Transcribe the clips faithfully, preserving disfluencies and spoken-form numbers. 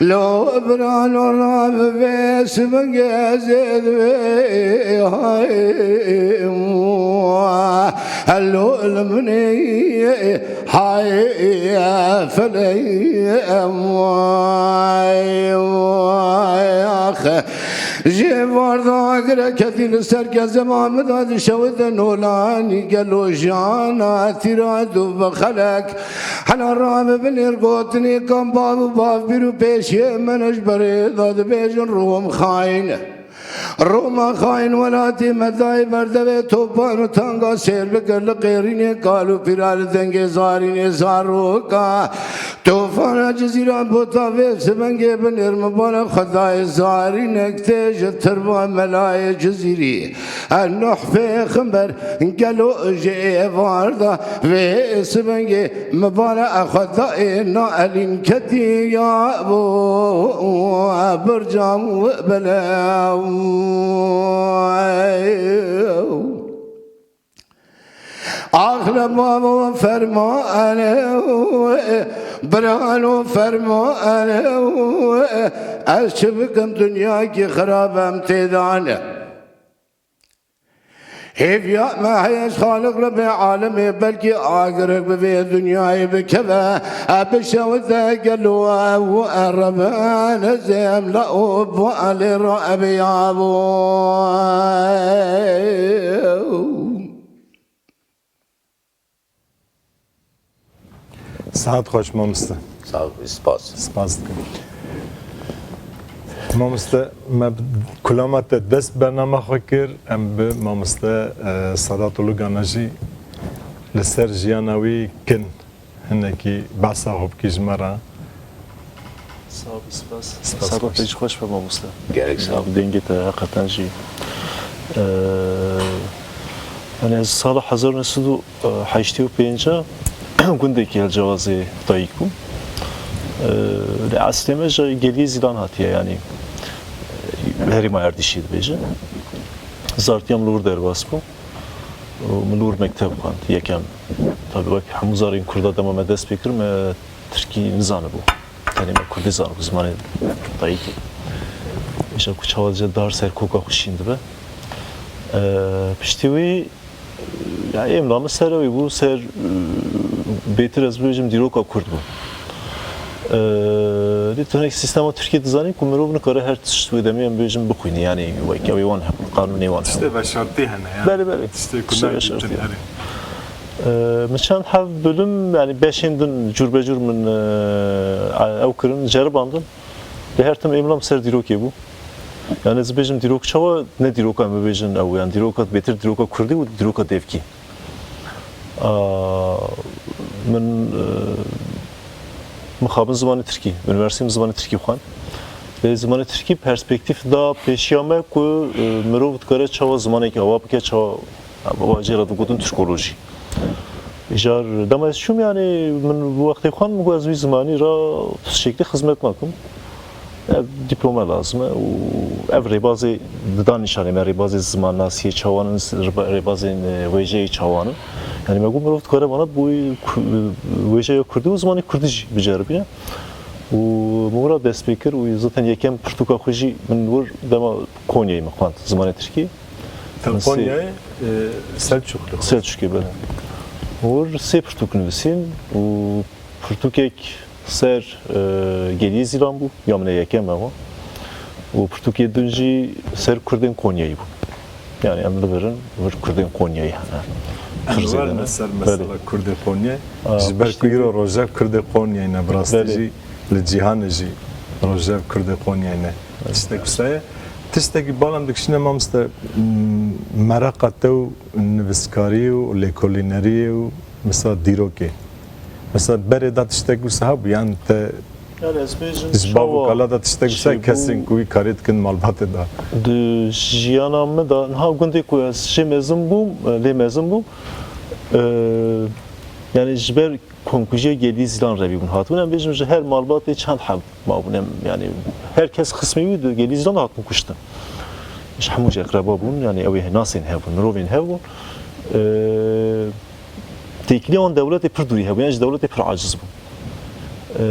Lo birano rabivês bigezê divê hay. Elo li minê hay feley, vay, vay, ax. Jê varda agire ketî li ser kezema min de dişewite nolanî gelo jiyana tîra dû bi xelek. Hela rabe binêr gotinê kan bav û bavbîr û pêşiyê min ji berê de dibêjin Rom xayîn e. Roma xayîn welatê me dayê berdevê topan û tanga sêr bike li qêrînê kal û pîra li dengê zarînê zaroka. Tofana Cizîran bota vê sibengê binêr min bala Xwedayê zarînek tê ji tirba melayê Cizîrî. Nuh pêxember gelo ji êvar da vê sibengê Mibare Xwedayê na elîn ketiya bo bircan belew. Ax le babo fermane, birano fermane, ez çi bikim, dinyakî xirab em têdane. Hêviya me heye ji Xaliq Rebê alemê, belkî agirek bi vê dinyayê bikeve, e bişewite gelo ew e Rebe nezêm la û bu elê re ebiya bû. Saet xweş mamoste. Sağ ol, spas. Spas dikim. Mamoste, me bi kulama te dest bernama xwe kir, em bi mamoste, e, Sedat Ulugana jî li ser jiyana wî kin hinekî behsa xwe bikî ji me re. Sağ ol, spas. Spas, Sağ ol, xweş. Pêş xweş be mamoste. Gerek sağ ol. Dengê te heqeten jî. Eee, yani ez sala hezar û neh sed û heştê û pênc gundekî li Cewazê dayik bûm. Eee, li eslê me ji geliyê Zîlan hatiye, yani, eee, herêma Erdîşê dibêjin. Zartiya min li wir derbas bû. Û min li wir mekteb xwend, yekem. Tabii wek hemû zarên Kurda dema me dest pê kir, me Tirkî nizanibû. Tenê me Kurdî zanibû, zimanê dayikê. Îşte ku çawa dice dar ser koka xwe şîn dibe. Eee, piştî wî, ya, êmla min ser ew bû, ser, eee, bêtir ez bibêjim dîroka Kurd bû. Eee, lê tu hinek sîstema Tirkî dizanî ku mirov nikare her tişt wê demê em bêjin bixwînî, yanî wek ew ê wan hebûn, qanûnê wan hebûn. Tiştê veşartî hene, yani. Belê, belê. Tiştê ku Tiştê nayê veşartî dîtin, hene. herê. Eee, min çend heb bilim, yani beşên din cûr be cûr min, eee, ew kirin, ceribandin. Lê her tim êmlam ser dîrokê bû. Yani ez bêjim dîrok çawa ne dîroka em bibêjin ew, yani dîroka bêtir dîroka kurdî û dîroka devkî. Aa, min, eee, mixabin zimanê tirkî, unîversîtê min zimanê tirkî xwend. Lê zimanê tirkî perspektîf da pêşiya me ku, eee, mirov dikare çawa zimanekî ava bike, çawa Ava jê re digotin Tirkolojî. Îcar dema ez çûm, yani min bi wextê xwe min got ez wî zimanî re tiştekî xizmet nakim. Ev dîplome lazim e û ev rêbazê didan nîşanê me, rêbazê zimannasiyê çawan in, rêba-, rêbazên, e, wêjeyê çawan in. Yani me got mirov dikare vana bi wê ku-, wêjeya kurdî û zimanê kurdî jî biceribîne. Û min wira dest pê kir û zaten yekem pirtûka xwe jî min wir dema Konyayê min xwend zimanê tirkî. Te Min sê- Konyayê, e, Selçuklu. Selçukê, belê. Wir sê pirtûk nivîsîn û pirtûkek ser, e, Geliyê Zîlan bû, ya min ê yekem ew e. Û pirtûkê din jî ser Kurdên Konyayê bû. Yani em li vir in, vir Kurdên Konyayê hene. Em Pirsê de werine ne? ser Belê. mesela Kurdê Konyayê. Aa, Ji ber piştî ku îro vê- rojek Kurdê Konyayê ne, bi rastî Belê. jî li cîhanê jî rojek Kurdê Konyayê ne. Tiştek wisa ye. Tiştekî bal em dikişîne mamoste, m, mereqa te û nivîskariyê û lêkolîneriyê û mesela dîrokê. Mesela berê da tiştek wisa hebû, yan te Yani ez bêjim ji bav û çawa kala da tiştek wisa çêbû kesên ku wî karê dikin malbatê da. Di jiyana min de niha gundê ku ez jê mezin bûm, lê mezin bûm, e, yani ji ber komkujiya Gelî Zîlan re bîbûn hatibûn. Em bêjin ji her malbatê çend heb mabûn. Em, yani her kes xismê wî di Gelî Zîlan de hatibûn kuştin. Ji hemû jî eqreba bûn, yani ew ê nasên hebûn, mirovên hebûn. E, têkiliya wan dewletê pir dûrî hebû, yani ji dewletê pir aciz bû. E,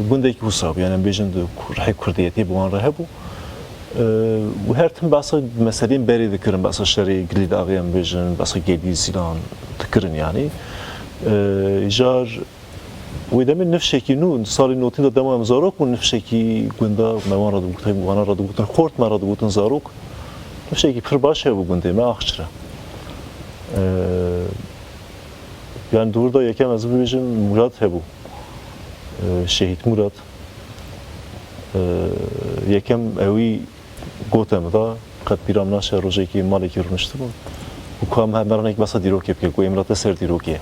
gundekî wisa bû, yani em bêjin di ku-, rihê kurdiyetê bi wan re hebû. Ee, û her tim behsa meseleyên berê dikirin, behsa şerê gilî daxê em bêjin, behsa gelî zîlan dikirin yanî. Ee, jar wê demê nifşekî nû, salê notî de dema em zarok bûn, nifşekî gunda me wan re digotin, wana re digotin, xort me re digotin zarok. Nifşekî pir baş hebû gundê me Axçira. Ee, yani di wir de yekem ez bibêjim Murat hebû. Ee, Şehîd Murat. Ee, yekem ewî gote min da, qet bîra min naçe, rojekî malekî rûniştibû. Û ku em her meranek behsa dîrokê bike, ku ê min re te ser dîrokê ye.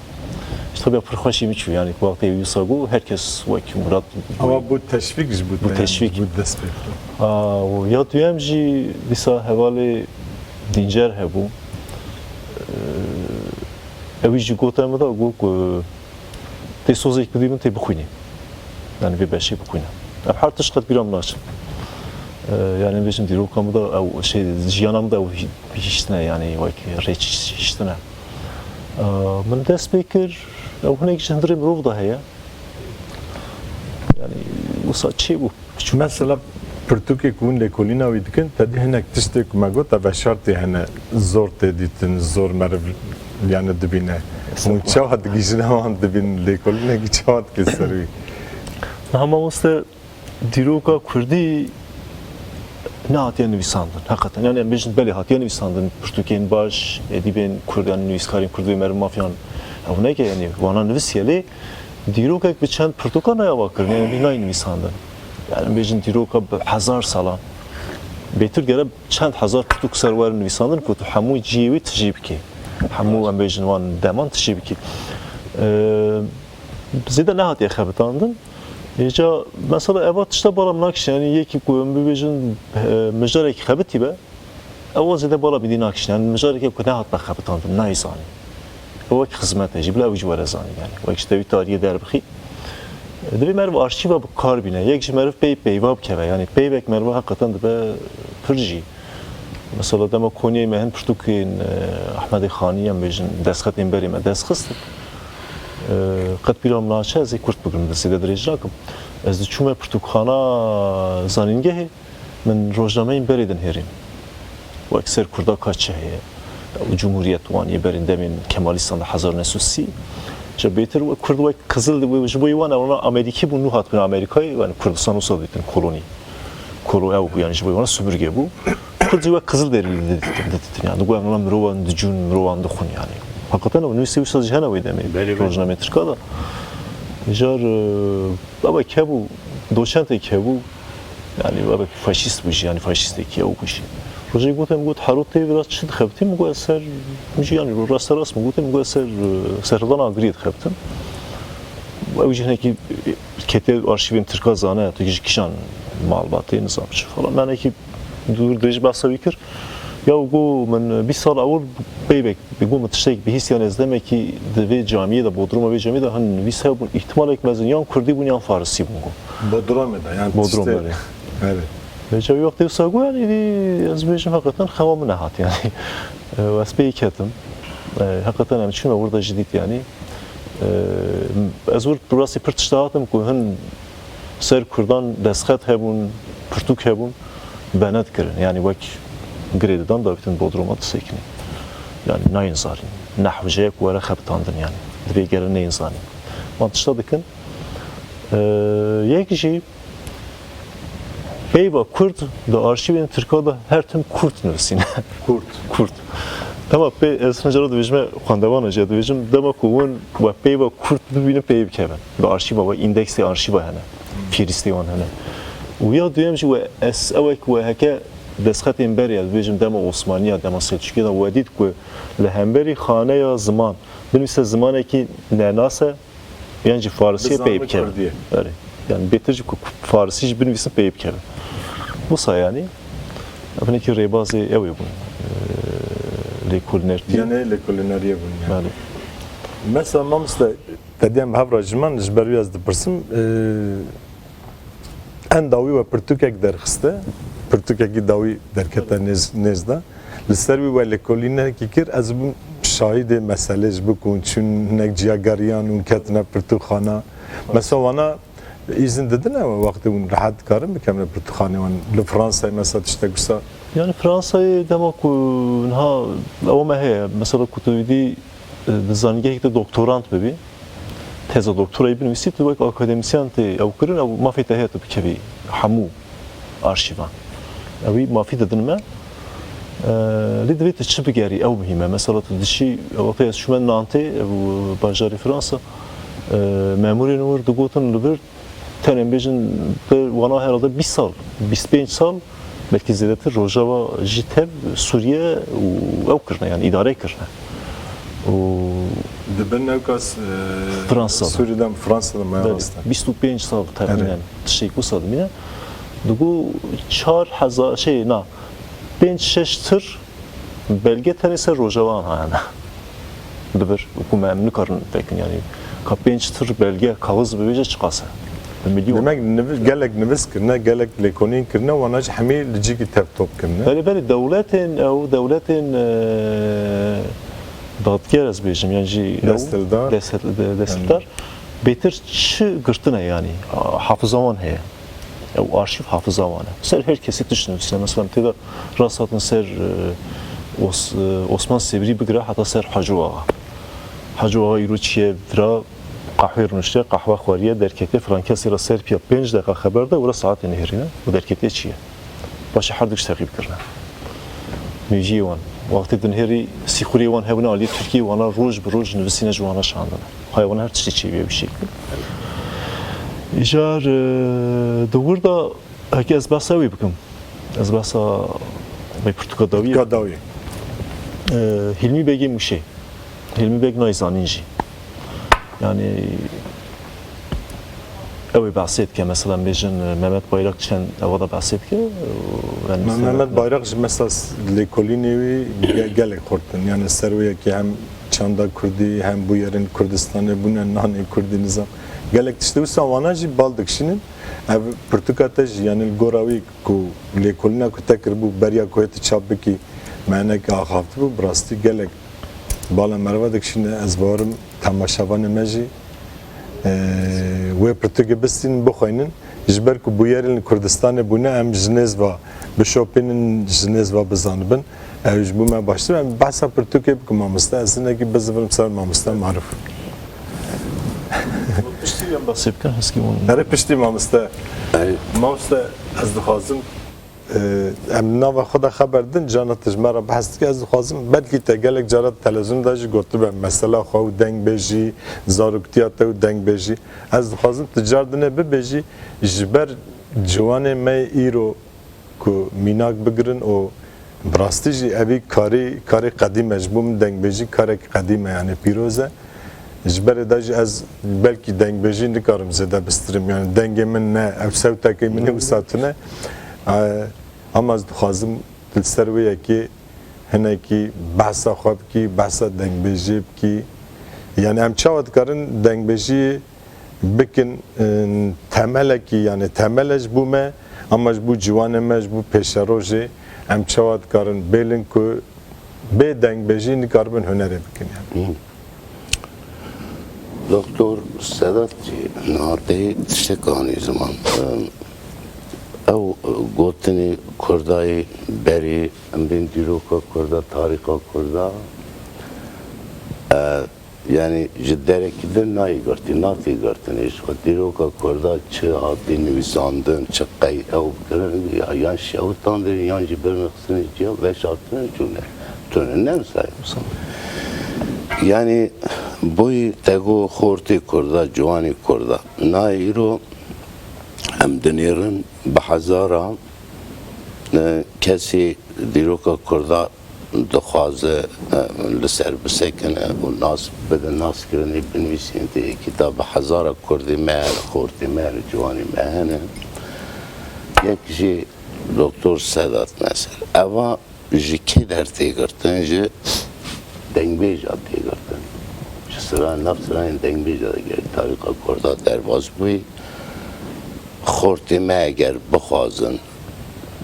Ji tabiya pir xweşî min çû, yanî ku wextê wî wisa got, her kes wek Murat Ama bû teşvîk ji bû Bû te, teşvîk. Bû dest pê. Aa, û ya duyem jî dîsa hevalê Dîncer hebû. Ee, ewî jî gote min da, got ku tê sozek bidî min tê bixwînî. Yani vê beşê bixwîne. Ev her tişt qet bîra min naçin. Ee, yani em bêjin dîroka min de ew şey, jiyana min de ew hî-, hiştine yani wek rêç hiştine. Ee, min dest pê kir, ew hinek ji hundirê mirov de heye. Yani wisa çêbû. Mesela pirtûkê ku hûn lêkolîna wî dikin, te dî hinek tiştê ku me got, te veşartî hene, zor tê dîtin, zor meriv yani dibîne. Hûn çawa digihîjin wan dibîn, lêkolînekî çawa dike ser wî? Niha mamoste, dîroka kurdî nehatiye nivîsandin. Heqeten, yani em bêjin belê hatiye nivîsandin, pirtûkên baş, edîbên kurd, yani nivîskarên kurd vê meriv mafiyan ew neke, yani wana nivîsiye lê dîrokek bi çend pirtûka nayê avakirin, yani nayê nivîsandin. Yani em bêjin dîroka bi hezar salan. Bêtir gere çend hezar pirtûk ser werin nivîsandin ku tu hemû cihê wî tijî bikî. Hemû em bêjin wan deman tijî bikî. Ee, zêde nehatiye xebitandin. Êca mesela eva tişta bala min nakişin, yani yekî ku em bibêjin, e, mijarekî xebitî be, ew zêde bala bidî nakişin. Yani mijarekê ku nehatine xebitandin, nayê zanî. Ew wek xizmet e jî, bila ew jî were zanî yani. Wek ji te wî tariyê derbixî. Divê meriv arşîva bi kar bîne. Yek ji meriv pey peyva bikeve. Yani peyvek meriva heqeten dibe pir jî. Mesela dema Konyayê me hin pirtûkên, e, Ehmedê Xanî em bêjin, destxetên berê me dest xistin. E, qet bîra min naçe ez ê kurt bigirim, destê de dirêj nakim. Ez diçûme pirtûkxana zanîngehê, min rojnameyên berê dinihêrîn. Wek ser Kurda ka çi heye? Û Cumhuriyet wan yê berên demên Kemalîstan de hezar û neh sed û sî. Ji bêtir wek Kurd wek Qizil de, ji bo wan wana Amerîkî bûn, nû hatibûn Amerîkayê, yani Kurdistan wisa dîtin kolonî. Kolo ew bû, yani ji bo wana süpürge bû. Kurd jî wek Qizil derî didîtin, didîtin. Yani digot em wana mirovan dicûn, mirovan dixwin yani. Hakikaten ew nivîsê wisa jî hene wê demê. Belê, belê. Rojnameyê Tirka de. Jar, e, baba kebû, doçentê kebû. Yani wek faşîst bû jî, yani faşîstekî ew bû jî. Rojê gote min got, Hero tê vira çi dixebitî? Min got, ez ser, min jî yani rasterast min gote, min got, ez ser, ser hildan agiriyê dixebitim. Ew jî hinekî ketiye arşîvên Tirka zane, tu ji kîjan malbatê, nizam çi falan. Me hinekî dûr dirêj behsa wî kir. Ya got, min bîst sal ewil peyvek, got, min tiştek bihîstiyan, ez demekî di vê camiyê de, bodruma vê camiyê de hin nivîs hebûn, îhtimalek mezin yan kurdî bûn yan farisî bûn, got. Bodrumê de, yani Bodrum tiştê, belê. Evet. Vêca wî wextê wisa got, yani, dî, ez bêjim, heqeten xewa min nehat, yani. E, ez pê ketim. E, heqeten em çûne wir de jî dît, yani. E, ez wir rastî pir tişta hatim ku hin ser Kurdan destxet hebûn, pirtûk hebûn, bene dikirin. Yani wek girê didan, davêtin bodruma disekinî. Yani nayên zanîn. Nehwceyek were xebitandin yani. Divê gere neyên zanîn. Wan tişta dikin. E, yek jî peyva Kurd di arşîvên Tirka de her tim Kurt nivîsîne. Kurt. Kurt. Dema pê, ez hincara dibêjime xwendevana jî dibêjim, dema ku hûn we peyva Kurt bibînin pê bikevin. Bi arşîva we, îndeksê arşîva hene. Fîrîstê wan hene. Û ya duyem jî we, ez ewek we heke destxetên berê, ez dibêjim dema Osmaniya, dema Selçukiya de we dît ku li hemberî xaneya ziman, binivîse zimanekî nenas e, yan jî farisî ye, pê bikevin. Erê. Yani bêtir jî ku farisî jî binivîsin pê bikevin. Wisa yani, ev hinekî rêbazê ew ê bûn. Ee, lêkolînertî. Yani lêkolîneriyê bûn yani. Belê. Mesela mamoste, te diyem hevra ji man, ji ber wî ez dipirsim. Ee, en dawî we pirtûkek derxiste, pirtûkekî dawî derkete nêz, nêz de. Li ser wî we lêkolînekî kir, ez bûm şahidê meselê ji bo ku hûn çûn hinek ciya geriyan û ketine pirtûkxana. Mesela wana Îzin didin ew wextê hûn rehet dikarin bikevine pirtûkxanê wan? Li Fransayê mesela tiştek wisa? Yani Fransayê dema ku niha ew me heye, mesela ku tu dî, e, di zanîngehekî de doktorant bibî, teza doktorayê binivîsî, tu wek akademisyen tê ew kirin, ew mafê te heye tu bikevî hemû arşîvan. Ewî mafî didin me. E, lê divê tu çi bigerî, ew muhîm e. Mesela tu dişî, wextê ez çûme Nantê, ew bajarê Fransa, e, memûrên wir digotin li vir, tenê em bêjin, tu wana herhalde bîst sal, bîst pênc sal, belkî zêdetir Rojava jî tev Sûriye û ew kirine, yani îdare kirine. Û Dibin ew kas, e, Fransa de. Sûrî de, Fransa de me Belê, rast e. Bîst û pênc sal Erê. Texmînen tiştê ku sa dimîne. Digo çar hezar, şey, na, pênc şeş tir belge tenê ser Rojavan hayane. Dibir, ku me em nikarin vekin, yani, ka pênc tir belge, kaxiz bibêje çiqas e? Bi milyon. Demek nivi-, gelek nivîs kirine, gelek lêkolîn kirine, wana jî hemî li cîkî tev top kirine. Belê, belê, dewletên, ew dewletên, e, dadger ez bêjim, yani jî ew Desthildar. Desthil-, de-, desthildar. Bêtir çi girtine yani? A, hafiza wan heye. Ew arşîv hafiza wan e. Ser her kesî tişt nivîsine. Mesela tê de rast hatin ser, e, Os-, e, Osman Sebrî bigire heta ser Hacı Ağa. Hacı Ağa îro çiye vira qehwê rûniştiye, qehwe xwariye, derketiye, filan kesî re ser piya pênc deqa xeber de, wira saetê nihêrîne û derketiye çiye. Paşê her du tişt teqîb kirine. Nûjiyê wan. Wextê dinihêrî sîxurê wan hebûne aliyê Tirkiyê, wana roj bi roj nivîsîne ji wana şandine. Xwaya wana her tiştê çêbî wî şekil. Îcar, e, di wir de heke ez behsa wî bikim. Ez behsa vê pirtûka dawiyê Pirtûka dawiyê. E, Hilmî Begê Mûşê. Hilmî Beg nayê zanîn jî. Yani ew ê behsê dike, mesela em bêjin, e, Mehmet Bayrak çend ewa da behsê dike, e, yani Me-, Mehmet Bayrak jî mesela s-, lêkolînê wî ge-, gelek xurt in. Yani ser wê yekê hem çanda kurdî, hem bûyerên Kurdistanê bûne, nanê kurdî nizam. Gelek tiştê wisa wana jî bal dikişînin. Ev pirtûka te jî, yani li gora wî ku lêkolîna ku te kiribû, beriya ku hê tu çap bikî, me hinekî axaftibû, bi rastî gelek bala meriva dikişîne. Ez bawerim temaşevanê me jî, e, wê pirtûkê bistînin, bixweynin. Ji ber ku bûyerên li Kurdistanê bûne, em ji nêz ve bişopînin, ji nêz ve bizanibin. Ew ji bo me baştir e. Em behsa pirtûkê bikin mamoste. Ez hinekî bizivirim ser mamoste Marif. Piştî em behsê bikin, heskî hûn. Erê piştî mamoste. Erê. Mamoste, ez dixwazim, e, em nava xwe de xeber din, carna tu ji me re behs dike, ez dixwazim, belkî te gelek cara televîzyonê de jî gotibe, mesela xwe û dengbêjî, zaroktiya te û dengbêjî. Ez dixwazim tu car dinê bibêjî, ji ber ciwanê me îro ku mînak bigirin û bi rastî jî evî karî, karê qedîm e. Ji bo min dengbêjî karek qedîm e, yani pîroz e. Ji berê de jî ez belkî dengbêjî nikarim zêde bistirim, yani dengê min ne, ew sewtekê min ê wisa tune. E, ama ez dixwazim tu li ser wê yekê hinekî behsa xwe bikî, behsa dengbêjiyê bikî. Yani em çawa dikarin dengbêjiyê bikin, e, temelekî, yani temel e ji bo me, ama ji bo ciwanê me, ji bo pêşerojê em çawa dikarin bêlin ku bê dengbêjî nikaribin hunerê bikin yani. Hı. Doktor Sedat jî niha tê tiştek anî ziman. Ew gotinê Kurdayê berê, em bên dîroka Kurda, tarîxa Kurda, e, yani ji derekî din nayê girtî, natê girtinê. Ji xwe dîroka Kurda çi hatî nivîsandin, çi qey ew kirin, ya, yan şewitandin, yan jî birin xistinê ciya, veşartin, çûne. Tune, ne wisa ye. Yani boyî te got xortê Kurda, ciwanê Kurda. Nayê îro em dinêrin bi hezara, e, kesê dîroka Kurda dixwaze, e, li ser bisekine û nas bide, naskirinê binivîsîne tê yekî de bi hezara Kurdê me, xortê me, ciwanê me hene. Yek jî Doktor Sedat Neser. Eva ji kê der tê girtin? Ji dengbêja tê girtin. Ji sira, nav sirayên dengbêja de ger tarîxa Kurda derbas bûyî, xortê me eger bixwazin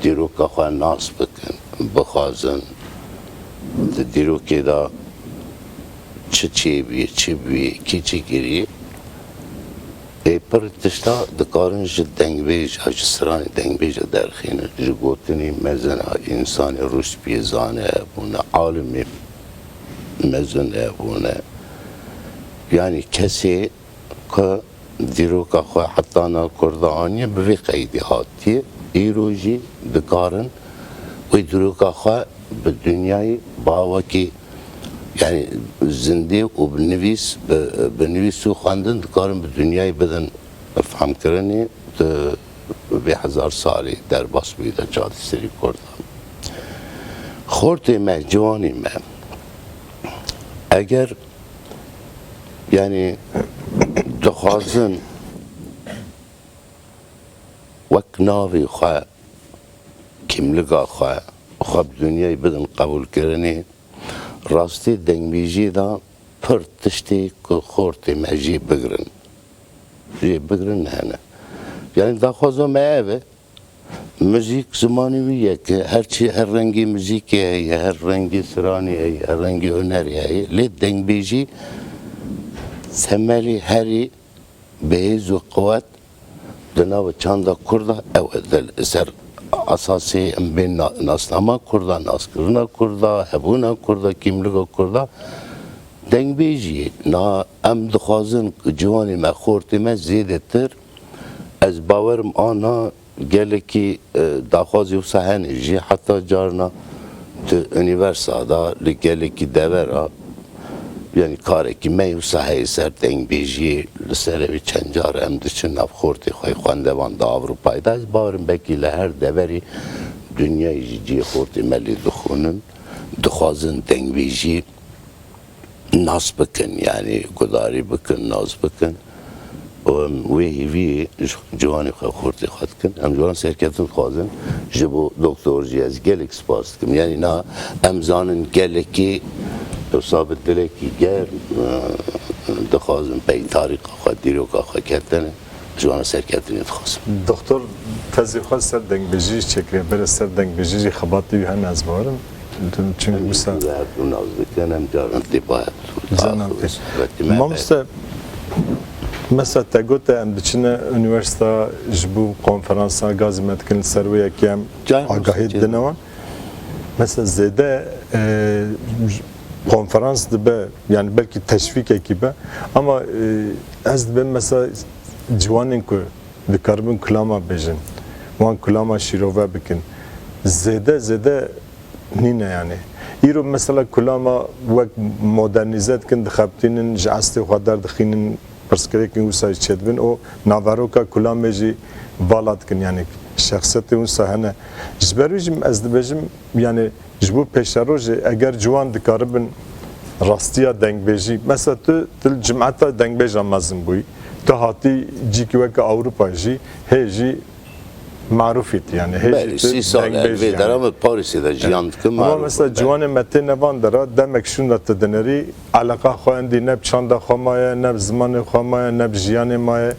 dîroka xwe nas bikin, bixwazin di dîrokê de çi çêbûye, çi bûye, kî çi kiriye, Ê pir tişta dikarin ji dengbêja, ji stranê dengbêja derxînin. Ji gotinî mezin a însanê rûspiyê zane hebûne, alimê mezin hebûne. Yanî kesê ku dîroka xwe heta na Kurda aniye, bi vê qeydî hatiye. Îro jî dikarin wê dîroka xwe bi dinyayê ba wekî, yanî zindî û bi nivîs, bi, bi nivîs û xwendin dikarin bi dinyayê bidin fehmkirinê di vê hezar salî derbas bûyî de çaxê serî Kurdan. Xortê me, ciwanê me, eger, yanî, dixwazin wek navê xwe, kîmliga xwe, xwe bi dinyayê bidin qebûlkirinê, rastî dengbêjiyê de pir tiştê ku xortê me jê bigrin, jê bigrin hene. Yanî daxwaza me ev e. Muzîk zimanê wî yek e. Her çi, her rengî muzîkê heye, her rengî stranê heye, her rengî hunerê heye. Lê dengbêjî temelê herî bi hêz û quwet di nava çanda Kurda ew e. Di, li ser esasê em bên na-, nasnama Kurda, naskirina Kurda, hebûna Kurda, kîmliga Kurda, dengbêjî. Na em dixwazin ciwanê me, xortê me zêdetir, ez bawerim ana gelekî, e, daxwazê wisa hene jî, heta carna di unîversada, li gelekî devera, yanî karekî me wisa heye ser dengbêjiyê, li ser ew çend car em diçin nav xortê xwe yê xwendevan di Ewropayê de. Ez bawerim belkî li her deverê dinyayê jî cihê xortê me lê dixwînin, dixwazin dengbêjî nas bikin, yanî gudarî bikin, nas bikin. Û em wê hêviyê ji ciwanê xwe, xortê xwe dikin. Em ciwan serketin dixwazin. Ji bo doktor jî ez gelek spas dikim. Yanî na em zanin gelekî wisa bi dilekî germ, e, dixwazin pey tarîxa xwe, dîroka xwe ketine. Ji wan serketinê dixwazim. Doktor tezê xwe ser dengbêjî çêkiriye, berê ser dengbêjî jî xebatê wî hene, ez bawerim. Çunku Em wisa jî bi hev du nas dikin, em caran tê ba hev du. Caran tê. Wekî me Mamoste, mesela te gote em diçine unîversîta ji bo konferansa gazî me dikin li ser wê yekê em Caran agahî wisa didine wan. Mesela zêde, e, konferans dibe, yani belkî teşvîkekî be, ama, e, ez dibêm mesela ciwanên ku dikaribin kulama bêjin, wan kulama şîrove bikin. Zêde, zêde nîne yani. Îro mesela kulama wek modernîze dikin, dixebitînin, ji eslê xwe derdixînin, pirsgirêkên wisa jî çêdibin û naveroka kulamê jî vala dikin, yani şexsiyetên wisa hene. Ji ber wî jî ez dibêjim, yani ji bo pêşerojê eger ciwan dikaribin rastiya dengbêjî, mesela tu, tu li cimeta dengbêja mezin bûyî, tu hatî cîkî weke Ewropa jî, hê jî marûfî tu, yani hê jî Belê, tu sî sal e, dengbêj vê yani. Dera min Parîsê de jiyan dikim, Ama marûf mesela e. Belê. Ciwanê me têne van dera, demek şûnda tu dinêrî, eleqa xwe endî ne bi çanda xwe maye, ne bi zimanê xwe maye, ne bi jiyanê maye.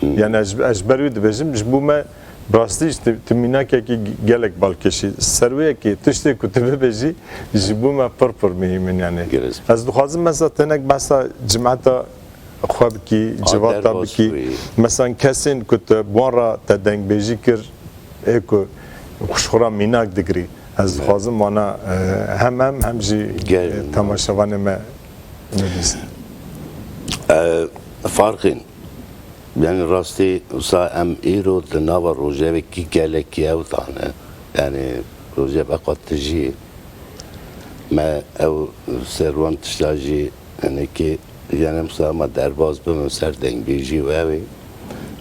Hmm. Yani ez, ez ji ber wî dibêjim, ji bo me bi rastî jî tu, tu mînakekî gelek balkêş î. Ser wê yekê tiştê ku tu bibêjî, ji bo me pir pir muhîm in yani. Gelek. Ez dixwazim mesela tenek behsa cimeta xwe bikî, A, civata derbas bikî. Bûyî. Mesela kesên ku te bi wan re te dengbêjî kir, ê ku ji xwe re mînak digirî. Ez Ne. dixwazim wana, e, hem em hem jî, Gel. e, temaşevanê me bibîstin. E, Farqîn, yani rastî wisa em îro di nava rojevekî gelekî ew dane. Yani rojev eqwa tijî me ew ser wan tişta jî hinekî, yani mesela me derbas bibin ser dengbêjî û ew ê.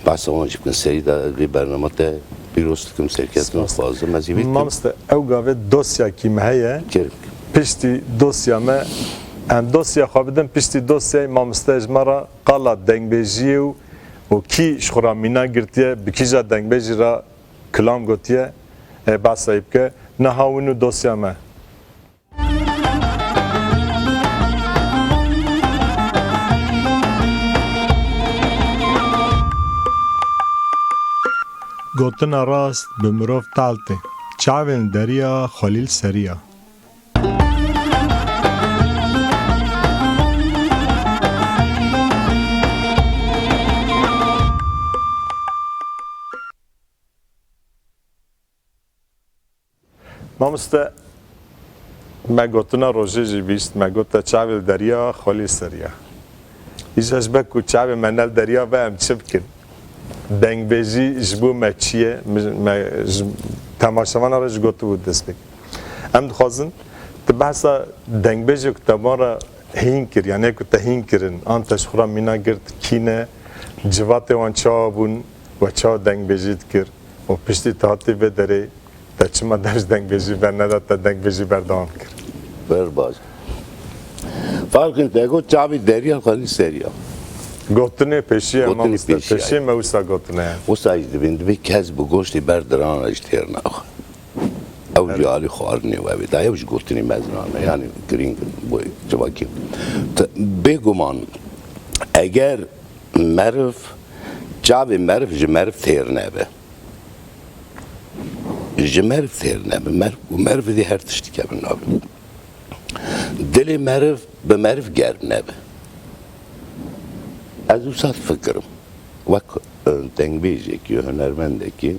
Behsa wan jî bikin serî de vê bernama te pîroz dikim, serketin Spas. Dixwazim ez ê vê Mamoste, ew gavê dosyakî me heye. Kerem. Piştî dosya me, em dosya xwe bidin, piştî dosyayê mamoste ji me re qala dengbêjiyê û, û kî ji xwe re mîna girtiye, bi kîja dengbêjî re kilam gotiye, e, behsa wî bike. Niha win û dosya me. Gotina rast bi mirov tal tê. Çavên deriya Xwelîl Seriya. Mamoste, me gotina rojê jî bîst, me got te çavê li derya, xwelî seriya. Îja ji ber ku çavê me ne li derya be, em çi bikin? Dengbêjî ji bo me çi ye? Me, me ji temaşevana re jî gotibû dest pê. Em dixwazin, tu behsa dengbêjê ku te van re hîn kir, yanî ku te hîn kirin, an te ji xwe re mîna girt, kî ne, civatê wan çawa bûn, we çawa dengbêjî dikir û piştî te hatî vê derê, te çima dev ji dengbêjî berneda, te dengbêjî berdewam kir? Ber baş. Farqên te got çavê derya xwelî seriya. Gotinê pêşiye, Gotinê mamoste, pêşiye. Pêşiye me wisa gotine yani. Wisa jî divên, divê kes bi goştê ber dirana jî têr naxe. Ew jî alî xwarinê we bê. Da ew ji gotinê mezinan e. Yani girîng bo civakî. Te-, bêguman eger meriv, çavê meriv ji meriv têr nebe. Ji meriv têr nebe. Meriv û meriv dê her tiştî kevin navê. Dilê meriv bi meriv germ nebe. Ez wisa difikirim. Wek, e, dengbêjekî, hunermendekî,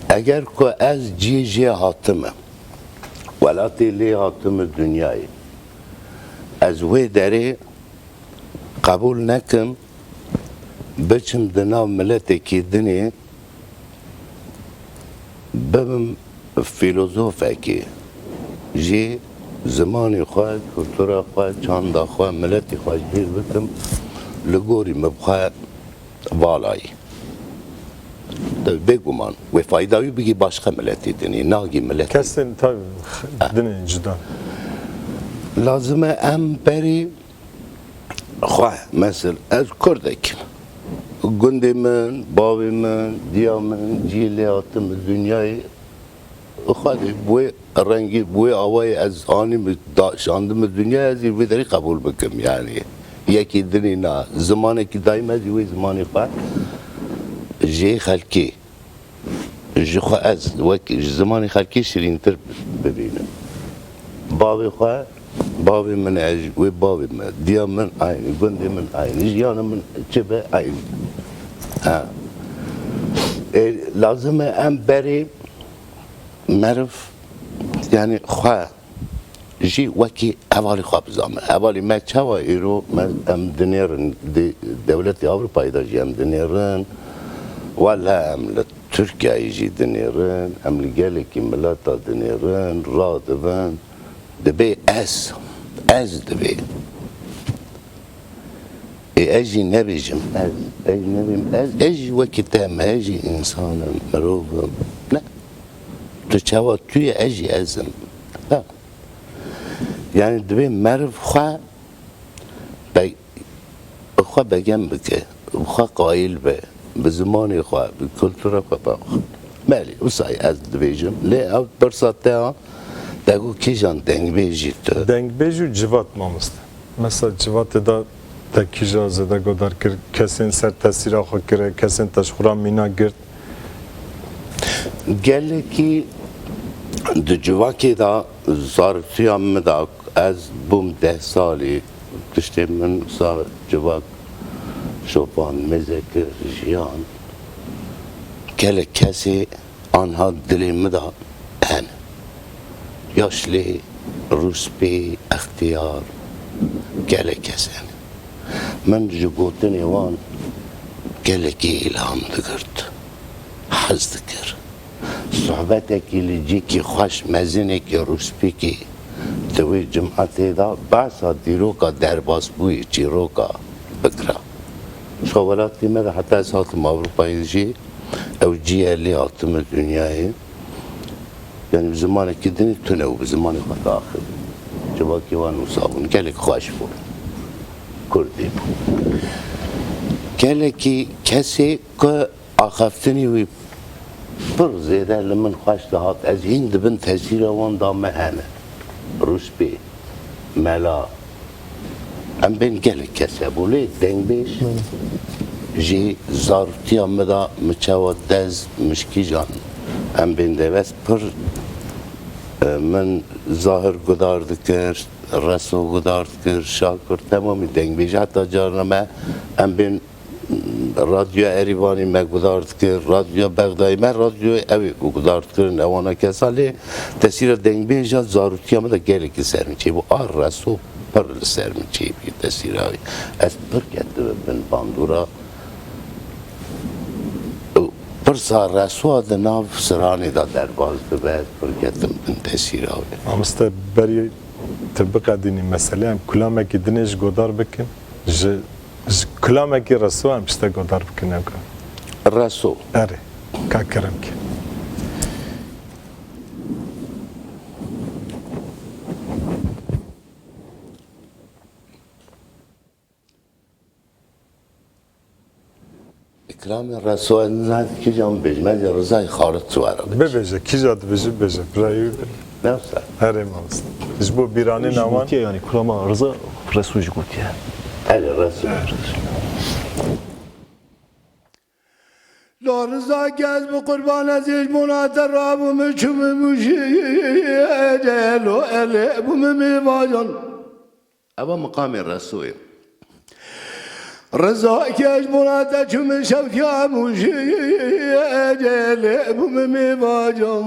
eger ku ez ciyê jê hatime, welatê lê hatime dinyayê, ez wê derê qebûl nekim, biçim di nav miletekî dinê, bibim fîlozofekî, jî zimanê xwe, kultura xwe, çanda xwe, miletê xwe ji bîr bikim, li gorî min bi xwe vala yî. Tabii bêguman, wê fayda wî bigî başqa miletê dinê, nagî miletê. Kesên tabii dinên cuda. Lazim e em berî xwe, mesela, ez Kurdek im. Gundê min, bavê min, diya min, cihê lê hatim, dinyayê xwe dê bi wê rengî, bi wê awayê ez anî min, da-, şandim min dinyayê, ez ê vê derî qebûl bikim, yani. Yekî dinê na, zimanekî dayî me zî wê zimanê xwe jê xelkê. Ji xwe ez wek ji zimanê xelkê şirîntir bibînim. Bavê xwe, bavê min e, ji wê bavê min, diya min aynî, gundê min aynî, jiyana min çi be aynî. Ha. E, lazim e em berê meriv, yani xwe jî wekî hevalê xwe bizanbe. Hevalê me çawa îro me, em dinêrin, di dewletê Ewropayê de jî em dinêrin. Wele em li Tirkiyeyê jî dinêrin, em li gelekî mileta dinêrin, radibin. Dibê ez, ez dibê. Ê, ez jî nebêjim ez, ez jî nebêjim ez, ez jî wekî te me, ez jî însan im, mirov im. Ne. Tu çawa tu yî, ez jî ez im. Ha. Yani divê meriv xwe be-, bi xwe begem bike, bi xwe qayîl be, bi zimanê xwe, bi kultura xwe be. Belê, wisa yî ez dibêjim. Lê ev pirsa te ya, te got kîjan dengbêjî tu? Dengbêj û civat, mamoste. Mesela civatê de te kîja zêde godar kir, kesên ser tesîra xwe kire, kesên te ji xwe re mîna girt? Gelekî di civakê de, zariftiya min de, ez bûm deh salî, tiştê min sa civak şopand, mêze kir, jiyan. Gelek kesê anha dilê min de hene. Yaşlî, rûspî, extiyar, gelek kes hene. Min ji gotinê wan gelekî îlham digirt, hez dikir. Sohbetekî li cîkî xweş, mezinekî rûspîkî di wê cimatê de behsa dîroka derbasbûyî, çîroka bikira. Ji xwe welatî me de heta ez hatim Ewropayê jî ew cî ye lê hatime dinyayê. Yani bi zimanekî dinê tune û bi zimanê xwe diaxivin. Civakê wan wisa bûn. Gelek xweş bû. Kurdî bû. Gelekî kesê ku axaftinê wî pir zêde li min xweş dihat. Ez hîn di bin tesîra wan de me hene. Rûspê, mela. Em bên gelek kes hebû, lê dengbêj jî zariftiya min de mi çawa dez mişkîjan. Em bên dewest pir, e, min Zahir gudar dikir, Reso gudar dikir, Şakir, temamî dengbêj. Heta carna me em bên Radyoya Erîvanî me guhdar dikir, Radyoya Bexdayî me radyoyê ew ê ku guhdar dikirin, ewana kesa lê tesîra dengbêja zarûtiya me de gelekî ser min çêbû. A Reso pir li ser min çêbû tesîra wî. Ez pir ketime bin bandora. Pirsa Resoa di nav stranê de derbas dibe, ez pir ketim bin tesîra wî. Mamoste, berî tu biqedînî meselê, em kulamekî dinê ji godar bikin. Ji, ji kulamekî Reso em ji te godar bikin, ewka. Reso. Erê, ka kerem ke. Îkramê Reso, ez nizanim kîjan bibêjim, ez ê Rizayê Xalid Suwara bibêjim. Bibêje, kîja dibêje, bibêje. Birayê wî bibêje. Ne wisa? Herê mamoste. Ji bo bîranîna wan. Gotiye yani, kulama Riza Reso jî gotiye. Hele Reso. La Riza, kes bi qurban, ez ê ji bona te rabûm, çûm Mûşê, lo elê bûm mêvacan. Eva miqamê Resoyê. Riza, kes bona te çûm şewtiya Mûşê, lê bûm mêvacan.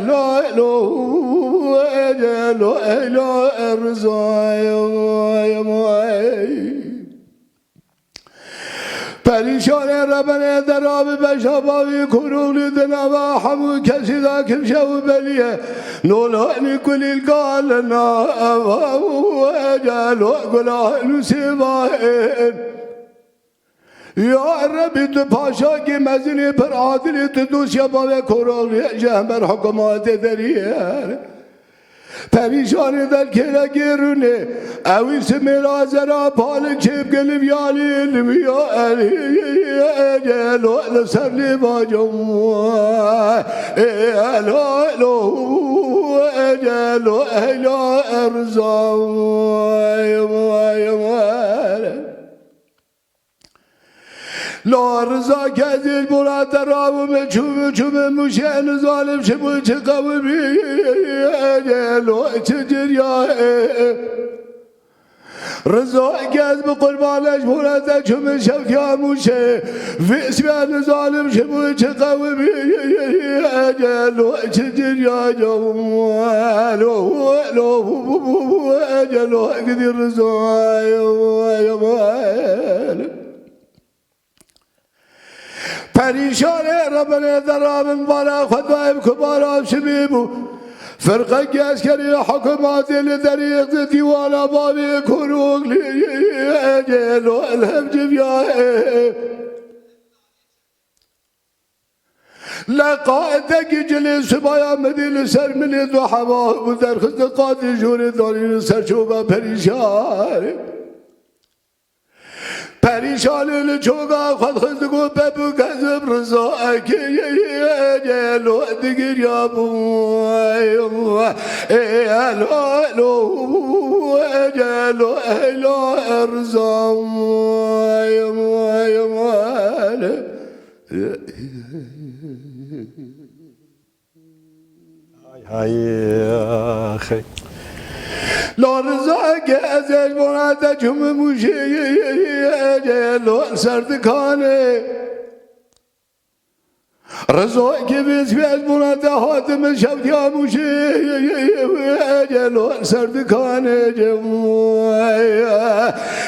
La, lo, lo, la, Riza. Perîşanê rebenê derabi beşa bavî kurûlî di nava hemû kesî de kimşe û belî ye. Nolanî kulîl galina eva û ecelo gula nûsê vayên. Ya Rebî, tu paşakî mezinî pir adilî, tu dosya bavê kurûlî ji hember hikûmetê derî ye. Perîşanî derkêre gêrûnê, ewî simêla zera palik çêbke li viyalî, li viya elî, ecelo li ser lê vacim. Ê elo, elo, ecelo, eyla erzan. La Riza, kezîl bûra te rabûme çûme, çûme Mûşê, nizalim çi bû, çi qewimî, lo çi cirya. Riza, kes bi qurban, ez bûra te çûme şewtiya Mûşê. Vê sibê nizalim çi bû, çi qewimî, lo çi cirya. Lo, lo, lo, gidî Riza. Perîşanê rebenê derabin bara xwe dayim ku bara şibî bû. Firqekî eskerî hikûmetê li derî di dîwana bavê Kurûglî lo li hev civiyayê. Leqaetekî cilê sibaya min dî li ser milê du heva û derxist di qadê jorê danî li ser çoka perîşanê. Perîşanê li çoka xwe dixist, digot, "Bebû kezib Riza ekê, lo digirya bû. Ê, elo, elo, elo, elo, Riza." Hay hay, axê. Lo Riza, ke ez ê ji bona te çûme Mûşê, lo ser dikanê. Riza, ke vê sibê ez bona te hatime şewtiya Mûşê, lo ser dikanê.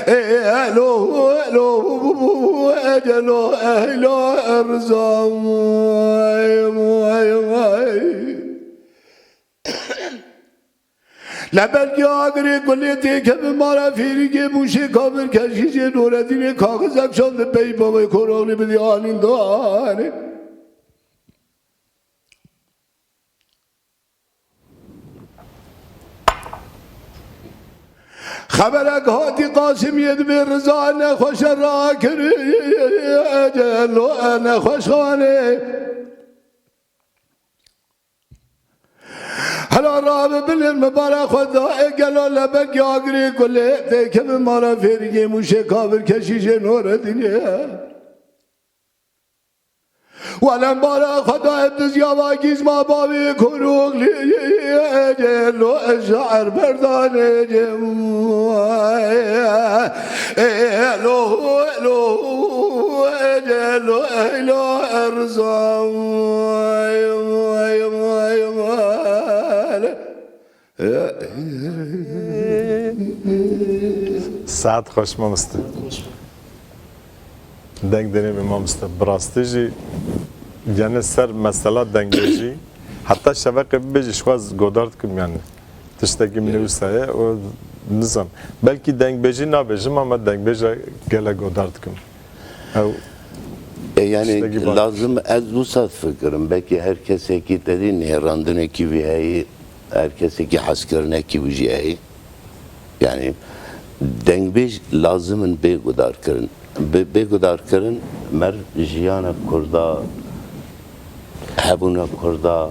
Ê, elo, elo, elo, eyla Riza. Lebelgê agirê gulê têkeve mala fêrîgê Mûşê, kavir keşîşê Nuredînê kaxizek şand pey bavê Koranê bidî anîndanê. Xeberek hatî Qasimiyê, dibê Riza nexweşe rakirî, lo nexweşxanê. Hela rabe bilin min bara xwe da, ê gelo lebek agirê gulê têkeve mala fêrîgê Mûşê, kavir keşîşê Nuredînê. Welem bara xwe dayê dizya va gîzma bavî kurûxlî lo ez şair berdanê cem. Elo, elo, elo, elo, erzan. Saet xweş mamoste. Deng derê me mamoste. Bi rastî jî yani ser mesela dengbêjî heta şeveqê bibêjî ji xwe ez godar dikim yani. Tiştekî min wisa ye û nizam. Belkî dengbêjî nabêjim ama dengbêja gelek godar dikim. Ew E, yani tiştekî baş. Lazim ez wisa fikirim. Belkî her kesekî te dî nêrandinekî wî heyî, her kesekî hezkirinekî wî jî heyî. Yani dengbêj lazim in bê gudarkirin. Bê, bê gudarkirin mer jiyana Kurda, hebûna Kurda,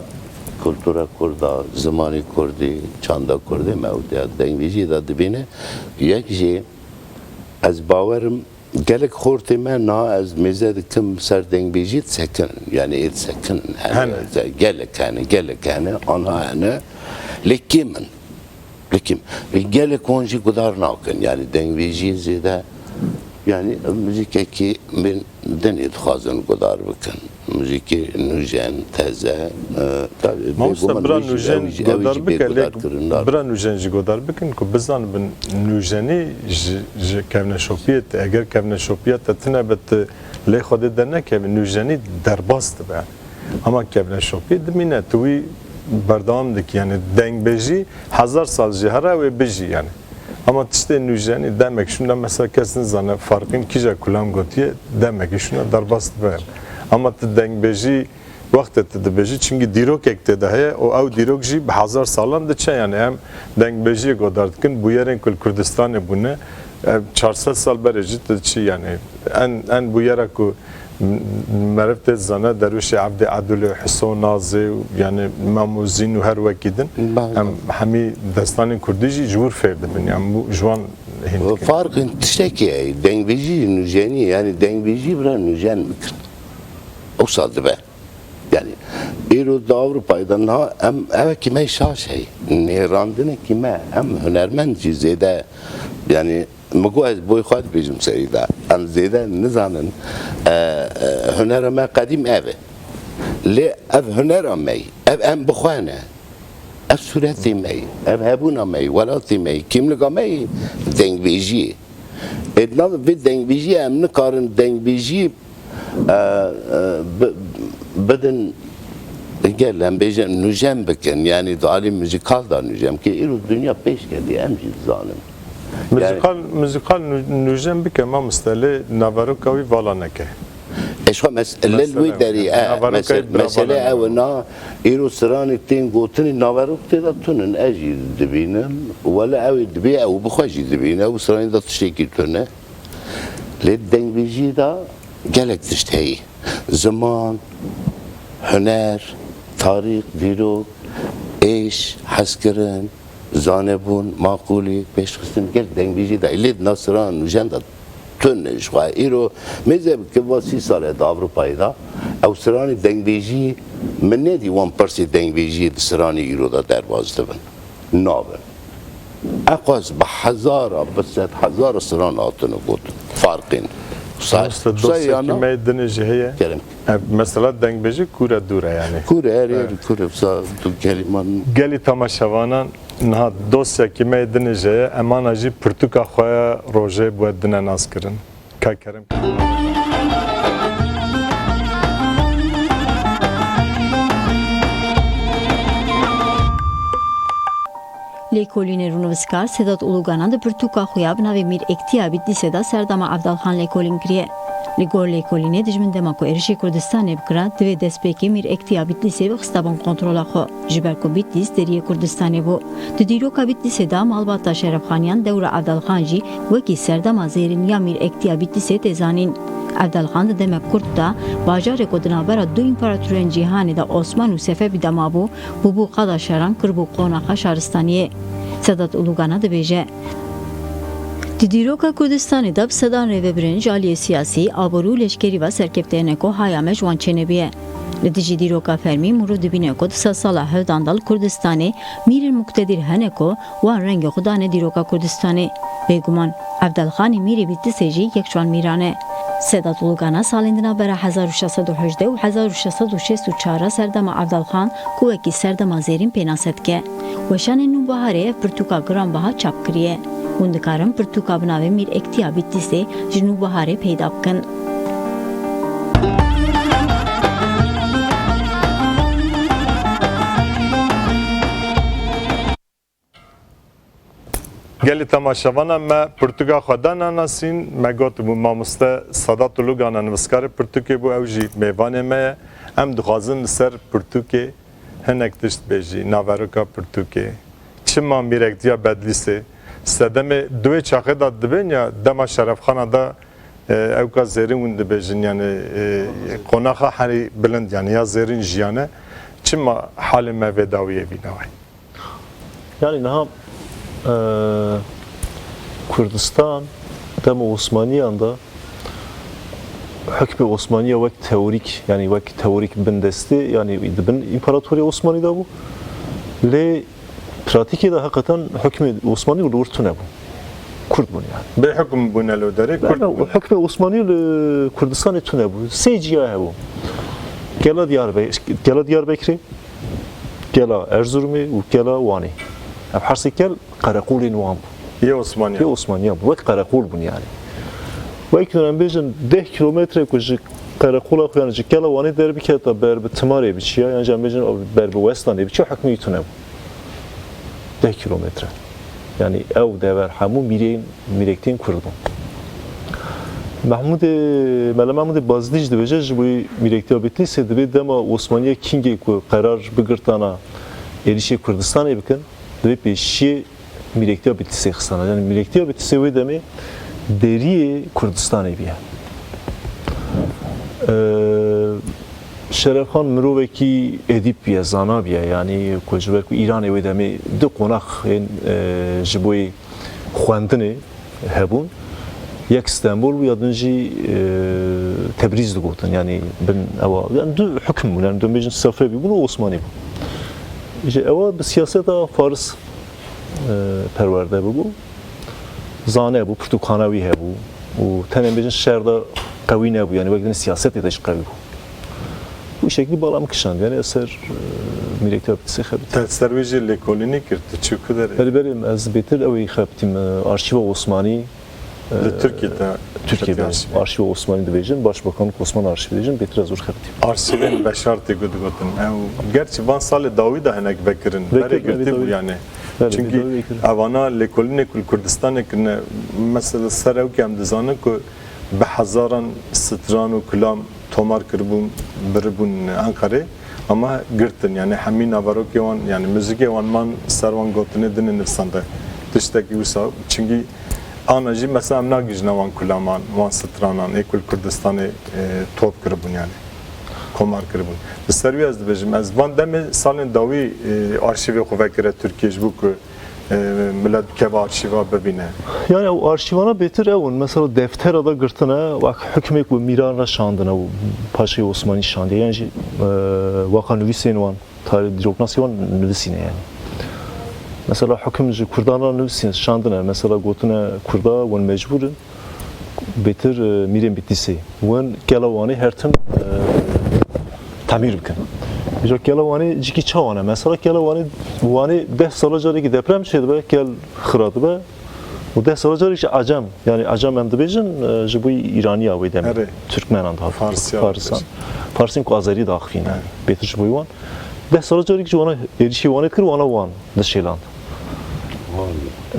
kultura Kurda, zimanî Kurdî, çanda Kurdî me ewtiya dengbêjî de dibîne. Yek jî ez bawerim gelek xortê me niha ez mêze dikim ser dengbêjî disekinin. Yani ê disekinin. Hene. Hene. Gelek hene, gelek hene, anha hene. Lê kêm in. Lê kêm. Gelek wan jî gudar nakin. Yani dengbêjiyê zêde, yani muzîkekî bên dinê dixwazin gudar bikin. Muzîkê nûjen, teze, e, tabii, Mamoste, bêguman bira wî jî, nûjen ew jî, ew godar jî bike, lê bêgudarkirin nabe. Bira nûjen jî godar bikin ku bizanibin nûjenî ji, ji kevneşopiyê te, eger kevneşopiya te tune be, tu lê Xwedê dernekevî, nûjenî derbas dibe. Ama kevneşopiyê dimîne, tu wî berdewam dikî. Yani dengbêjî hezar sal jî here wê bijî yani. Ama tiştê nûjenî demek şûna mesela kes nizane Farqîn kîja kulam gotiye, demekî şûna derbas dibe. Ama tu dengbêjî wextê tu dibêjî, çimkî dîrokek tê de heye û ew dîrok jî bi hezar salan diçe. Yani em dengbêjiyê godar dikin, bûyerên ku li Kurdistanê bûne, ev çar sed sal berê jî tu diçî yani. En, en bûyera ku m-, meriv tê dizane, derwişê Evdê Edûlê, Hiso Nazê û yani Mem û Zîn û her wekî din, Baş. Em hemî destanên kurdî jî ji wir fêr dibin. Yani bû ji wan hîn dikin. Farqên tiştekî heye. Dengbêjî nûjenî, yani dengbêjî bira nûjen bikin. Wisa dibe. Yani îro di Ewropayê de niha em evekî me şaş heye. Nêrandinekî me, em hunermend jî zêde, yani min got ez boy xwe dibêjim serî de. Em zêde nizanin, e, e, hunera me qedîm ev e. Lê ev hunera me ye. Ev em bi xwe ne. Ev sûretê me ye. Ev hebûna me ye. Welatê me ye. Kîmlika me ye. Dengbêjiyê. Ê, di nav vê dengbêjiyê em nikarin dengbêjiyê, e, e, bi-, bidin, gel em bêjin nûjen bikin, yani di alî muzîkal de nûjen bikin. Îro dinya pêş ketiye, em jî dizanin. Yani Muzîkal, muzîkal nû-, nûjen bike mamoste, lê naveroka wî vala neke. Eşxa mes-, lê li wê Mesele derê, ew e, e, naveroka mes-, wî bira mesele vala ew e, neke. Na, îro stranê tên gotinê naverok tê de tunin, ez jî dibînim. Wele ew ê dibê, ew bi xwe jî dibîne, ew stranê de tiştekî tune. Lê dengbêjiyê de gelek tişt heye. Ziman, huner, tarîx, dîrok, êş, hezkirin, zanebûn, maqûlî, pêşxistin, gel dengbêjiyê de. Lê di nav stran nûjen de tune ji xwe. Îro mêze bike va sî sal e di Ewropayê de. Ew stranê dengbêjiyê min nedî wan pirsê dengbêjiyê di stranê îro de derbas dibin. Nabin. Eqas bi hezara, bi sed hezara stran hatine gotin. Farqên. Sa-, Mamoste, sa dosyekî yana me dinê jî heye. Kerem. E, mesela dengbêjî kûr e dûr e yani. Kûr e, her yer kûr e. Sa tu keliman. Gelî temaşevanan niha dosyekî me dinê jî heye. Em ana jî pirtûka xwe ya rojê bi we dine naskirin. Ka kerem. Lêkolîner û nivîskar Sedat Ulugana di pirtûka xwe ya bi navê Mîr Ektiya Bîtlîsê de serdema Evdalxan lêkolîn kiriye. Li gor lêkolînê dijmin dema ku êrişê Kurdistanê bikira, divê destpêkê Mîr Ektiya Bîtlîsê bixistabin kontrola xwe, ji ber ku Bîtlîs deriyê Kurdistanê bû. Di dîroka Bîtlîsê de malbata Şerefxaniyan dewra Evdalxan jî wekî serdema zêrîn ya Mîr Ektiya Bîtlîsê tê zanîn. Evdalxan di demek kurt de bajarê ku di navbera du împaratorên cîhanê de Osman û Sefevî de mabû, bûbû qada şeran, kiribû qonaxa şaristaniyê. Sedat Ulugana dibêje, Di dîroka Kurdistanê de bi sedan rêvebirin ji aliyê siyasî, aborî û leşkerî ve serkefte hene ku haya me ji wan çênebûye. Li dijî dîroka fermî mirov dibîne ku di sedsala hevdan de li Kurdistanê mîrên muqtedir hene ku wan rengê xwe dane dîroka Kurdistanê. Bêguman, Evdalxanê mîrê Bîtlisê jî yek ji wan mîran e. Sedat Ulugana salên di navbera hezar û şeş sed û hejdeh û hezar û şeş sed û şêst û çar a serdema Evdalxan ku wekî serdema zêrîn pênase dike. Weşanên Nûbiharê ev pirtûka giranbiha çap kiriye. Hûn dikarin pirtûka bi navê Mîrektiya Bîtlisê ji Nûbiharê peyda bikin. Gelî temaşevana me pirtûka xwe da nanasîn, me gotibû mamoste Sedat Ulugana nivîskarê pirtûkê bû, ew jî mêvanê me ye. Em dixwazin li ser pirtûkê hinek tişt bêjî, naveroka pirtûkê. Çima Mîrektiya Bedlîsê? Sedemê di wê çaxê de dibên ya dema şerefxana de, e, ewka zêrîn hûn dibêjin, yani, e, qonaxa herî bilind, yani ya zêrîn jiyane. Çima halê me vê dawiyê vî neway? Yani niha, e, Kurdistan dema Osmaniyan de hukmê Osmaniya wek teorîk, yani wek teorîk bindestê, yani di bin împaratoriya Osmanî de bû. Lê pratîkê de heqeten hukmê Osmanî li wir tune bû. Kurd bûn yani. Bê hukm bûne li derê Kurd bûne. Hukmê Osmanî li Kurdistanê tune bû. Sê ciya hebû. Gela Diyarbe-, Gela Diyarbekirê, Gela Erzurumê û Gela Wanê. Ev her sê gel qereqolên wan bû. Yê Osmaniya. Yê Osmaniya bû. Wek qereqol bûn yani. Wek em bêjin deh kilometre ku ji qereqola xwe, yani ji Gela Wanê derbiketa ber bi Timarê biçiya, yan jî em bêjin ber bi Westanê biçiya, hukmê wî tune bû. Deh kilometre. Yani ew dever hemû mîrên, mîrektên Kurd bûn. Mehmûdê, Mele Mehmûdê Bazidî jî dibêje, ji bo Mîrektiya Bitlîsê dibê dema Osmaniya Kîngê ku qerar bigirtana êrîşê Kurdistanê bikin, dibê pêşiyê Mîrektiya Bitlîsê xistana. Yani Mîrektiya Bitlîsê wê demê deriyê Kurdistanê bûye. Ee, Şerefxan mirovekî edîb bûye, zana bûye. Yani ku ji ber ku Îranê wê demê du qonax ên, e, ji bo yê xwendinê hebûn. Yek Stenbol bû, ya din jî, e, Tebrîz digotin. Yani bin ewa, yani du hukm bûn. Yani dibêjin Sefevî bûn û Osmanî bûn. Ji ewa bi siyaseta Faris e, perwerde bûbû. Zane bû, pirtûkxana wî hebû û tenê bêjin şer de qewî nebû, yani wek din siyasetê de jî qewî bû. Bu şeklî bala min kişand, yani ez ser, e, Mîrektiya Bitlîsê xebitî. Te ser wê jî lêkolînî kir, tu çû ku derê? Belê, belê, ez bêtir ew ê xebitîm, e, arşîva Osmanî, Li Tirkiyê te Tirkiyê xebitî belê. Arşîvê. Arşîva Osmanî dibêjin, Başbakanlık Osmanlı Arşivi dibêjin, bêtir ez wir xebitîm. Arşîvên beşartê ku digotin. Ew, gerçî van salê dawî de hinek vekirin. Vekir, berê girtî bû yani. Belê, çünkü dawî vekirin. Evana lêkolînê ku li Kurdistanê kirine, mesela ser ew ki em dizanin ku bi hezaran stran û kulam tomar kiribûn, biribûn Enqerê, ama girtin, yani hemî naverokê wan, yani muzîkê wan man ser wan gotinê dinê nivîsande. Tiştekî wisa, çünkü ana jî mesela em nagihîjine wan kulaman, wan stranan, ê ku li Kurdistanê, e, top kiribûn yani. Komar kiribûn. Li ser wî ez dibêjim, ez van demê salên dawî, e, arşîvê xwe vekire Tirkiye ji bo ku e, milet bikeve arşîva bibîne. Yani ew arşîvana bêtir ew in. Mesela deftera de girtine, wek hukmê ku mîran re şandine û paşayê Osmanî şandiye. Yan jî, e, waka nivîsên wan, tarî dîroknasê wan nivîsîne yani. Mesela hukim ji Kurdan re nivîsîne, şandine. Mesela gotine Kurda, wan mecbûr in. Bêtir, e, mîrên Bitlîsê. Wen Kela Wanê her tim, e, temîr bikin. Îcar Kela Wanê cikî çawa ne? Mesela Kela Wanê, Wanê deh sala carekî deprem çêdibe, kel xira dibe. Û deh sala carekî jî ecem, yani ecem em dibêjin, e, ji bo Îraniya wê demê. Erê. Türkmenan daha. Farsiyan Farisan. Dibêjin. Farsên ku Azerî daxivîn yani. Erê. Bêtir ji bo wan. Deh sala carekî jî wana êrîşî Wanê dikir, wana wan dişêland.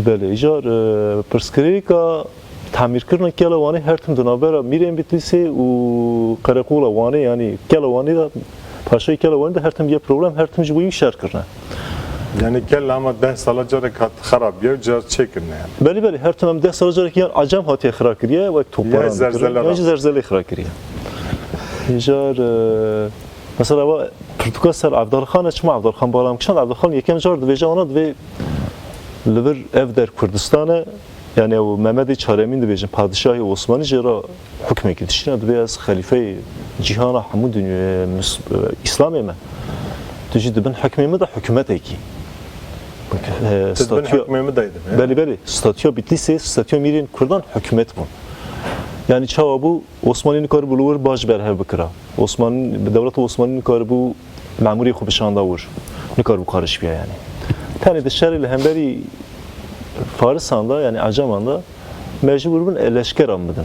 Belê, îcar, e, pirsgirêka Tamîrkirina Kela Wanê her tim di navbera mîrên Bitlîsê û Qereqola Wanê, yanî Kela Wanê de, paşayê Kela Wanê de her tim ye problem, her tim ji bo wî şer kirine. Yani Kela ama deh sala carek hat xerab ye, car çêkirine yani. Belê, belê, her tim em deh sala carek yan ecem hatiye xira kiriye, wek toparan dikirin, yan jî zerzelê xira kiriye. Car, e, mesela va pirtûka ser Evdalxan e, çima Evdalxan bala min kişand, Evdalxan yekem car dibêje wana divê li vir ev der Kurdistan e, Yani ew Mehmedê Çaremîn dibêjin, padişahê Osmanî jê re hukmekî dişîne, dibê ez xelîfeyê cîhana hemû dinyê mis-, e, Îslamê me. Tu jî di bin hukmê min de hikûmetekî. E, Tu bin statûya hukmê min de dibê. Belê, belê. Statûya Bitlîsê, statûya mîrên Kurdan hikûmet bûn. Yani çawa bû? Osmanî nikaribû li wir baş berhev bikira. Osman, dewleta Osmanî nikaribû memûrê xwe bişanda wir. Nikaribû karişbiya yani. Tenê di şerê li hemberî Farisan de, yani Aceman de, mecbûr bûn leşkeran bidin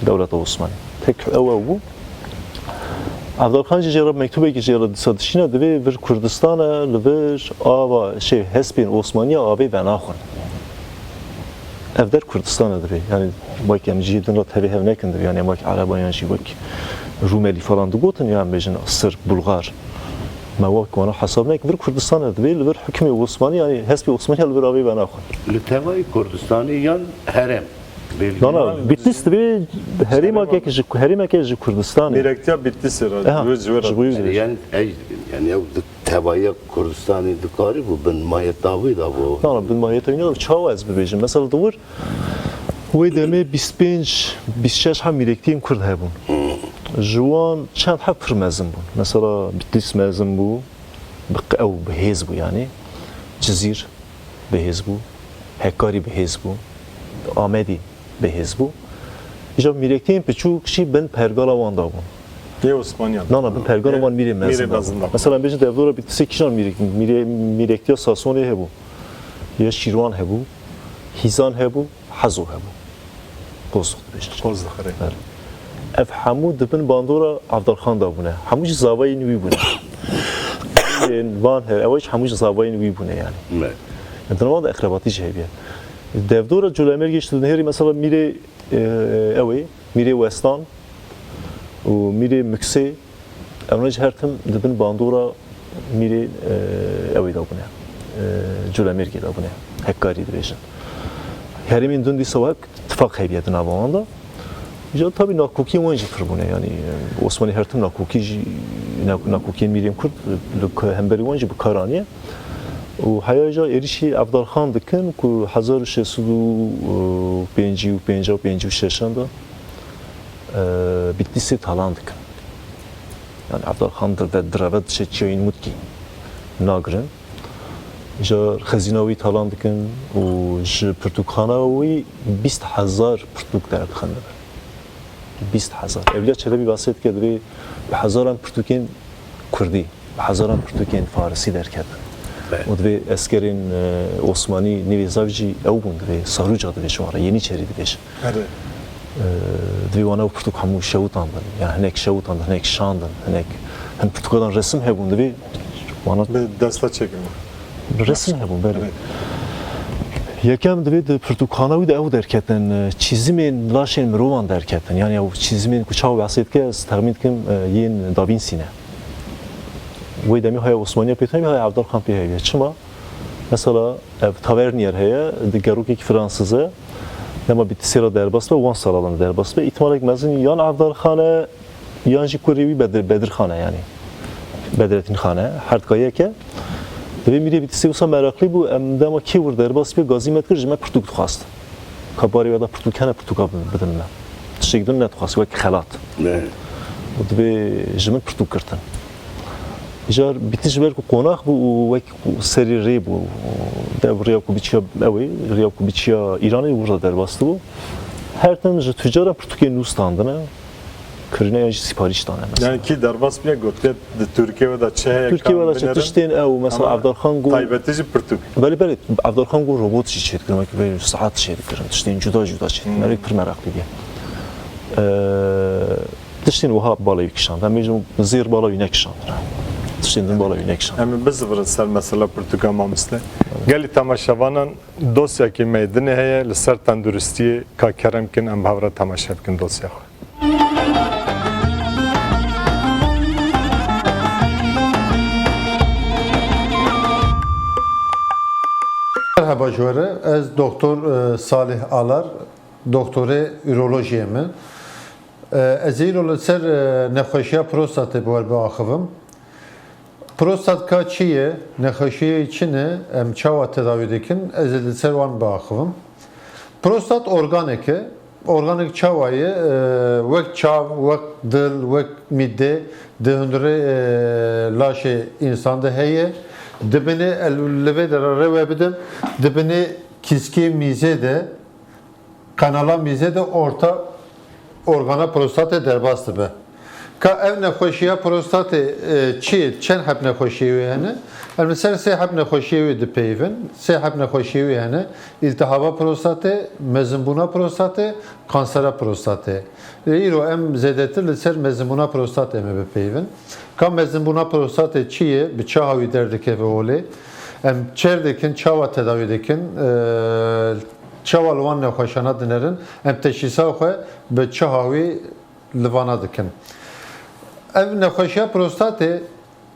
dewleta Osmanî. Tek ew ew bû. Evdalxan jî jê re mektubekî jê re dîsa dişîne, divê vir Kurdistan e, li vir ava, şey, hespên Osmaniya avê venaxwin. Ev der Kurdistan e divê. Yani wek em cihê din re tevê hev nekin divê. Yani em wek Ereban yan jî wek Rumeli falan digotin ya em bêjin Sırp, Bulgar. Me wek wana hesab nekin. Vir Kurdistan e divê, li vir hikmê Osmanî, yani hespê Osmaniya li vir avê venaxwin. Li tevayî Kurdistanê yan herêm? Belkî Na, na, Bitlis divê herêmakek ji, herêmeke ji Kurdistanê. Mîrektiya Bitlîsê re, Eha, ji wê re. Ji bo wî Yani, re. yani, ey, yani ew di tevahiya Kurdistanê dikarîbû bin mahiyeta wî de bû. Na, na, bin mahiyeta wî ne, çawa ez bibêjim? Mesela di wir wê demê bîst pênc, bîst şeş ha mîrektiyên Kurd hebûn. Ji wan çend heb pir mezin bûn. Mesela Bitlîs mezin bû, bi, ew bi hêz bû yani. Cizîr bi hêz bû, Hekarî bi hêz bû, Amedî bi hêz bû. Îja mîrektiyên piçûk jî bin pergala wan de bûn. Yê Osmaniyan. Na, na, bin pergala Yê wan mîrê mîrê mezin de mezin bûn. de bûn. Mesela, em bêjin devdora Bitlîsê kîjan mîrek-, mîrê-, mîrektiya Sasonê hebû. Ya Şîrwan hebû, Hîzan hebû, Hezo hebû. Qozlux dibêjin. Qozlux, erê. Belê. Ev hemû di bin bandora Evdalxan de bûne. Hemû jî zavayên wî bûne. Yên van he, ew jî hemû jî zavayên wî bûne yani. Me. Di wan de eqrebatî jî hebiye. Devdora Colemêrgê jî dinihêrî mesela mîrê, e, ew ê, mîrê Westan û mîrê Miksê, ew jî her tim di bin bandora mîrê, e, ew ê de bûne. E, Colemêrgê de bûne. Hekkarî dibêjin. Herêmên din dîsa wek tifaq hebiye di nava wan de. Îja tabî nakokiyên wan jî pir bûne. Yani, e, Osmanî her tim nakokî jî, nak-, nakokiyên mîrên Kurd, e, li k-, hemberî wan jî bi kar aniye. Û heya îja êrîşî Evdalxan dikin ku hezar û şeş sed û pêncî û pênc û pêncî û şeşan de, e, Bitlîsê talan dikin. Yani Evdalxan dirve-, direve diçe çiyayên Mutkî nagirin. Îja xezîna wî talan dikin û ji pirtûkxana wî bîst hezar pirtûk derdixin li vir. Bîst hezar. Evliya Çelebî behsê dike, divê bi hezaran pirtûkên kurdî, bi hezaran pirtûkên farisî derketin. Belê. Û divê eskerên, e, Osmanî nîvê zaf jî ew bûn, divê Sarûca divê ji wan re, Yenîçerî dibêjin. Erê. E, divê wana ew pirtûk hemû şewitandin. Yani hinek şewitandin, hinek şandin, hinek hin pirtûkadan resim hebûn, divê wana Bi desta çêkirin. Resim hebûn, belê. Evet. Yekem divê di pirtûkxana wî de ew derketin, çîzimên laşên mirovan derketin. Yani ew çîzimên ku çawa behsê dike, ez texmîn dikim, e, yên Da Vinci ne. Wê demê haya Osmaniya pê tune, haya Evdalxan pê heye. Çima? Mesela ev Tavernier heye, di gerokekî Fransız e. Dema Bitlîsê re derbas be, wan sala de derbas be. Îhtimalek mezin yan Evdalxan e, yan jî kurê wî Bedir, Bedirxan e yani. Bedretîn Xan e, her dika yek e. Divê mîrê Bitlîsê wisa meraqlî bû, em dema kê wir derbas bê, gazî me dikir, ji me pirtûk dixwast. Ka barê we de pirtûk hene, pirtûka bi-, bidin me. Tiştek din nedixwast, wek xelat. Ne. Û divê ji min pirtûk girtin. Îcar Bitlîs ji ber ku qonax bû û wek serê rê bû, dev rêya ku biçiya ew ê, rêya ku biçiya Îranê wir de derbas dibû. Her tim ji tucaran pirtûkên nû standine. Kirine yan jî sîparîş dane mesela. Yani kî derbas bûye gotiye di Tirkiye ve de çi heye, Tirkiye ve de çi tiştên ew, mesela Evdalxan got. Taybetî jî pirtûk. Belê, belê, Evdalxan got robot jî çêdikirin, wekî vê saet çêdikirin, tiştên cuda cuda çêdikirin. Hmm. Ev pir meraqlî bûye. Ee, tiştên wiha bala wî kişand. Em bêjin zêr bala wî nekişand. Tiştên din bala wî nekişand. Em ê bizivirin ser mesela pirtûka mamoste. Gelî temaşevanan dosyakî me yê dinê heye li ser tenduristiyê, ka kerem kin em bi hev re temaşe bikin dosya xwe. Merhaba ji we re. Ez Doktor, e, Salih Alar, doktorê urolojiyê me. E, ez îro li ser, e, nexweşiya prostatê bi we biaxivim. Prostat ka çi ye, nexweşiyê çi ne, em çawa tedawî dikin, ez ê li ser wan biaxivim. Prostat organek e. Organek çawa ye? E, wek çav, wek dil, wek mîde di hundirê, e, laşê însan de heye. Dibinê, el, li vê de re rê we bidim, dibinê kîskê mîzê de, kanala mîzê de orta organa prostatê derbas dibe. Ka ev nexweşiya prostatê, e, çi ye? Çend heb nexweşiyê wê hene? Em li ser sê heb nexweşiyê wê dipeyivin. Sê heb nexweşiyê wê hene. Îltihaba prostatê, mezinbûna prostatê, kansera prostatê. Lê îro em zêdetir li ser mezinbûna prostatê me bipeyivin. Ka mezinbûna prostatê çi ye? Bi çi hawî derdikeve holê? Em çer dikin, çawa tedawî dikin? E, çawa li wan nexweşana dinerin? Em teşhîsa xwe bi çi hawî li vana dikin? Ev nexweşiya prostatê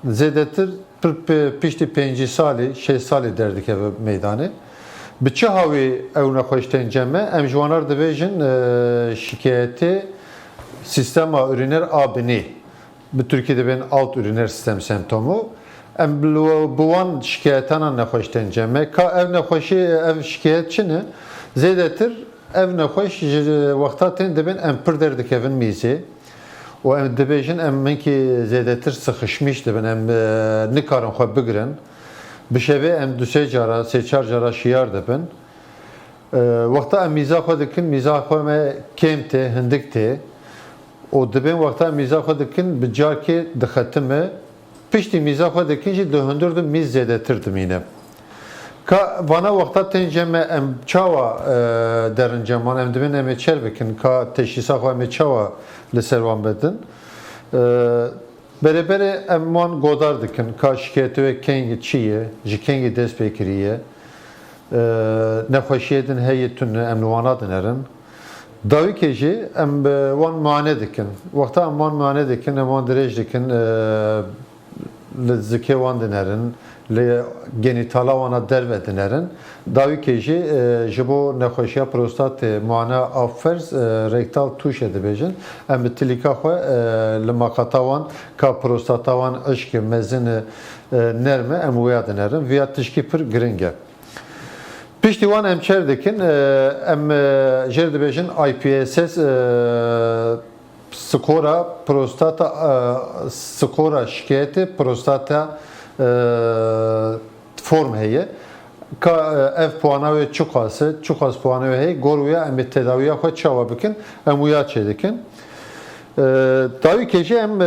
zêdetir pir, pi-, piştî pêncî salî, şêst salî derdikeve meydanê. Bi çi hawî ew nexweş tên cem me? Em ji wan re dibêjin, e, şikayetê sîstema urîner a binî. Bi tirkî dibên alt urîner sistem semptomu. Em bi, bi wan şikayetana nexweş tên cem me. Ka ev nexweşî, ev şikayet çi ne? Zêdetir ev nexweş ji wexta tên dibên em pir derdikevin mîzê. Û em dibêjin em hinkî zêdetir sıkışmış dibin, em, e, nikarin xwe bigirin. Bi şevê em du sê cara, sê çar cara şiyar dibin. E, wexta em mîza xwe dikin, mîza xwe me kêm tê, hindik tê. Û dibên wexta em mîza xwe dikin, bi carkê dixetime. Piştî mîza xwe dikin jî di hundir de mîz zêdetir dimîne. Ka vana wexta tên cem me em çawa, e, derin cem wan? Em dibên em ê çer bikin, ka teşhîsa xwe em ê çawa li ser wan bidin? E, berê berê em wan godar dikin, ka şikayetê wê kengî çi ye, ji kengî dest pê kiriye, e, nexweşiyê din heye tune, em li wana dinerin. Dawîkê jî em bi wan muayene dikin. Wexta em wan muayene dikin, em wan dirêj dikin, e, li zikê wan dinerin, li genîtala wana derve dinerin. Dawîkê jî, e, ji bo nexweşiya prostatê muayene a ferz, e, rektal tuşe dibêjin. Em bi tilîka xwe, e, li maqata wan ka prostata wan hişk e, mezin e, e, nerm e, em wêya dinerin. Viya tişkî pir giring e. Piştî wan em çer dikin, e, em, e, jêr dibêjin I P S S, e, skora prostata, e, skora şikayetê prostata, e, form heye. Ka, e, ev puana wê çiqas e, çiqas puana wê heye, gor wîya em ê tedawiya xwe çawa bikin, em wîya çêdikin. E, dawîkê jî em, e,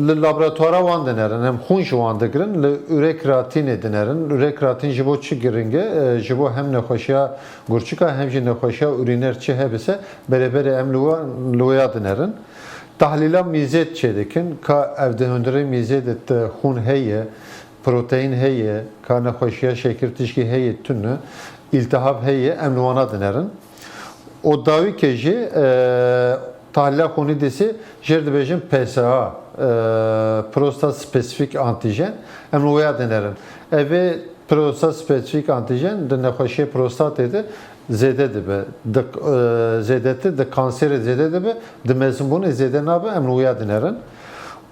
li laboratwara wan dinerin, em xûn ji wan digirin, li ûrek ratînê dinerin. Ûrek ratîn ji bo çi giring e? E, ji bo hem nexweşiya gurçika hem jî nexweşiya urîner çi hebise, berê berê em li wa-, li wêya dinerin. Tahlîla mîzêt çêdikin, ka ev di hundirê mîzê de te xûn heye, proteîn heye, ka nexweşiya şekir tişkî heye tune, îltihab heye, em li wana dinerin. Û dawîkê jî, e, tahlîla xûnî dîsê jêr dibêjin P S A, e, prostat spesifîk antîjen, em li wêya dinerin. Evê prostat spesifîk antîjen di nexweşiyê prostatê de zêde dibe, di, e, zêdetir di kanserê zêde dibe, di mezinbûnê zêde nabe, em li wêya dinerin.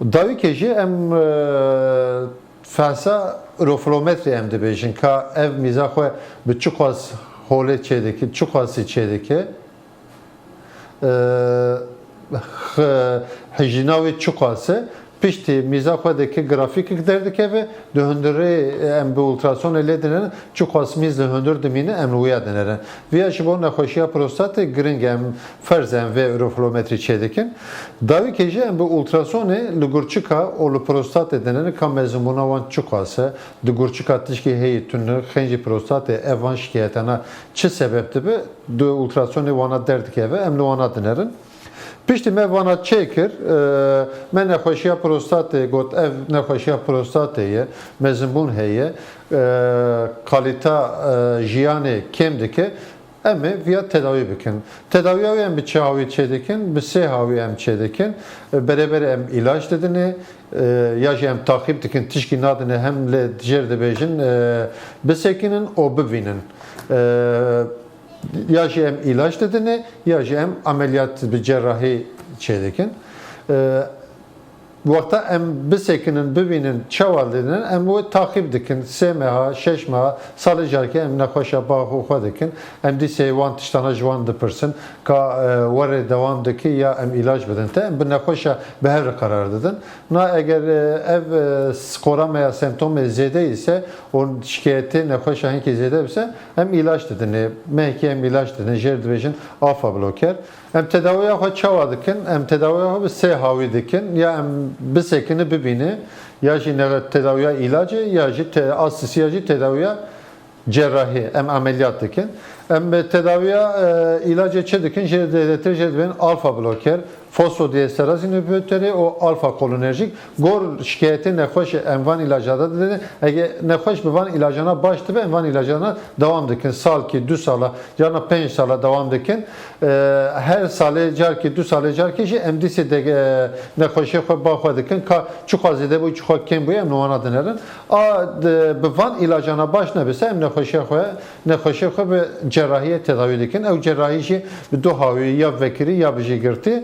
Dawîkê jî em, e, fehsa üroflometrê em dibêjin, ka ev mîza xwe bi çiqas holê çêdike, çiqasî çêdike. E, x-, hijîna wê çiqas e, piştî mîza xwe dike grafîkek derdikeve, di hundirê em bi ultrasonê lê dinerin, çiqas mîz li hundir dimîne, em li wêya dinerin. Viya ji bo nexweşiya prostatê giring e, em ferz e em vê üroflometrî çêdikin. Dawîkê jî em bi ultrasonê li gurçika û li prostatê dinerin, ka mezinbûna wan çiqas e, di gurçika tişkî heye tune, xêncî prostatê, ev van şikayetana çi sebeb dibe, di ultrasonê wana derdikeve, em li wana dinerin. Piştî me vana çêkir, e, me nexweşiya prostatê got, ev nexweşiya prostatê ye, mezinbûn heye, e, kalîta, e, jiyanê kêm dike, em ê viya tedawî bikin. Tedawiya wê em bi çi hawî çêdikin? Bi sê hawî em çêdikin. E, berê berê em îlaç didinê, e, ya jî em taqîb dikin, tişkî nadinê, hem lê jêr dibêjin, e, bisekinin û bivînin. E, Ya jî em îlaç didinê, ya jî em ameliyat bi cerrahî çêdikin. E, Wexta em bisekinin, bibînin çawa didin, em wê taqîb dikin. Sê meha, şeş meha, salê carkê em nexweşa ba xwe dikin. Em dîsê wan tiştana ji wan dipirsin, ka, e, were dewam dikî ya em îlac bidin te. Em bi nexweşa bi hev re qerar didin. Na eger, e, ev, e, skora me ya semptomê zêde ise û şikayetê nexweşa hinkî zêde bise, em îlac didin. Ê, mehekî em îlac didin. Jêr dibêjin alfa bloker. Em tedawiya xwe çawa dikin? Em tedawiya xwe bi sê hawî dikin. Ya em bisekini bibîne, ya jî ne tedawiya îlacê, ya jî te-, asisiya jî tedawiya cerrahî. Em emeliyat dikin. Em tedawiya, e, îlacê çi dikin? Jê zêdetir jê dibên alfa bloker, fosfodiesterase inhibitorê û alfa kolinerjik. Gor şikayetê nexweşê em van îlaca da didin. Eger nexweş bi van îlacana baş dibe, em van îlacana dewam dikin. Salkî, du sala, carna pênc sala dewam dikin. E, her salê carkî, du salê carkî jî em dîsê de, e, nexweşê xwe ba xwe dikin. Ka çiqas zêde bû, çiqas kêm bû, em li wana dinerin. A, de, bi van îlacana baş nebise, em nexweşê xwe, nexweşê xwe bi cerrahiyê tedawî dikin. Ew cerrahî jî bi du hawî, ya vekirî ya bijîgirtî.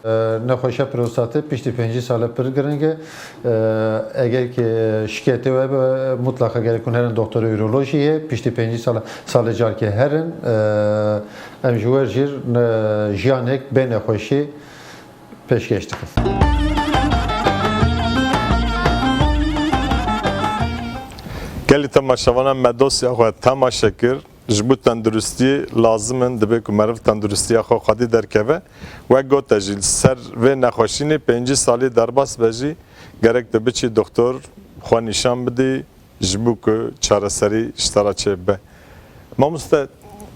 E, nexweşa prostatê piştî pêncî sale pir giring e. E, eger ki şikayetê we be, mutlaka gerek hûn herin doktora urolojiyê, piştî pêncî sale, salê carkê herin. E, em ji we jî, e, jiyanek bê nexweşî pêşkêş dikin. Gelî temaşevanan me dosya xwe temaşe kir. Ji bo tenduristiyê lazim in, dibe ku meriv tenduristiya xwe xwedî derkeve. Wek gote jî, li ser vê nexweşînê pêncî salî derbas be jî, gerek tu biçî doktor xwe nîşan bidî, ji bo ku çareserî ji te re çêbibe. Mamoste,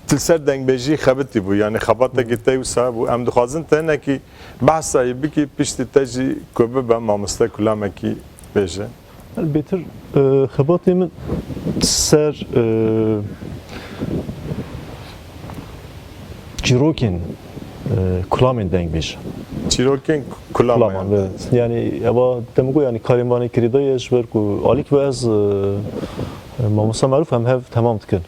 tu li ser dengbêjî xebitî bû, yanî xebatekî te wisa bû. Em dixwazin te hinekî behsa wî bikî, piştî te jî ku bibe mamoste kulamekî bêje. Bêtir, e, xebatê min ser, e, çîrokên, e, kulamên dengbêj. Çîrokên kulama. Kulaman, yani. Evet. Yani, eva demê ku, yani, karên vanê kirêdaye, ji ber ku alîk ve ez, e, e, Mamosta Merûf em hev temam dikin.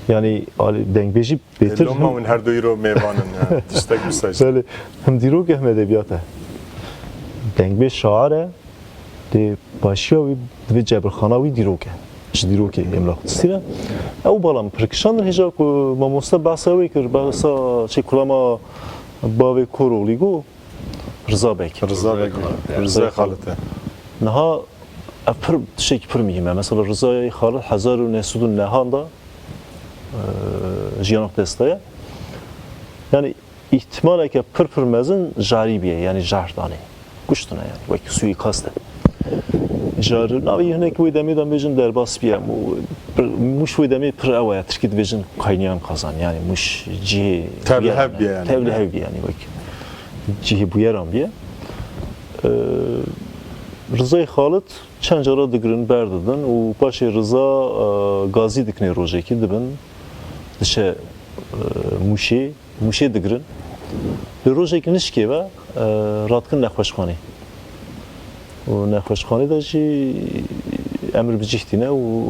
Yani, alî-, dengbêjî bêtir Loma him hûn her du îro mêvan in, ya. Tiştek wisa jî. Belê, him dîrok e, him edebiyat e. Dengbêj şair e. Dê başiya wî divê cebirxana wî dîrok e. Ji dîrokê Emrah Qudusî re. Ew bala min pir kişandin hêja ku mamoste behsa wê kir, behsa çê kulama bavê Koroğlî got, Riza Beg. Riza Beg. Riza Xalit e. Niha ev pir tiştekî pir muhîm e. Mesela Rizayê Xalit hezar û neh sed û nehan da, e, jiyana xwe dest daye. Yani, Îhtimaleke pir pir mezin jarî bûye, yanî jar danê. Kuştine yani, wek suîkast e. Jar navê hinek wê demê de bêjin derbas bûye. Mu-, pir-, Mûş wê demê pir ew e, tirkî dibêjin kaynayan kazan, yani Mûş cihê Tevlihev bûye yani. Tevlihev bûye yani, wek cihê bûyeran bûye. Ee, Rizayê Xalit çend cara digirin berdidin û paşê Riza, e, gazî dikine rojekî dibin, diçe, e, Mûşê. Mûşê digirin. Li rojek nişkê ve, e, radikin nexweşxanê. Û nexweşxanê de jî emir bi cih tîne û,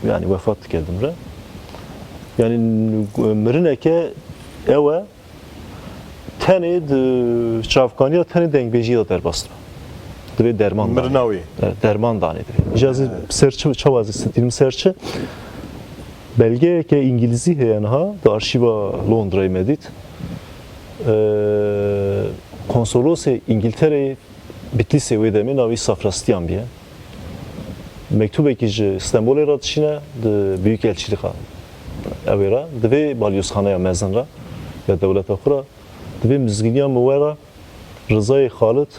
yani, wefat dike dimre. Yani, mirineke ew e, tenê di çavkaniya tenê dengbêjî de derbas dibe. Divê derman danê. Mirina wî. E, derman danê divê. Îja ez ê ser çi, çawa ez ê stînim ser çi? Belgeyeke îngilîzî heye niha, di arşîva Londrayê me dît. Ee, Konsolosê Îngiltereyê Bitlîsê wê demê navê Safrastiyan bûye. Mektûbekî ji Stenbolê re dişîne, di Büyükelçilixa ew ê re, di vê balyozxaneya mezin re ya dewleta xwe re, di vê mizgîniya min we re Rizayê Xalit,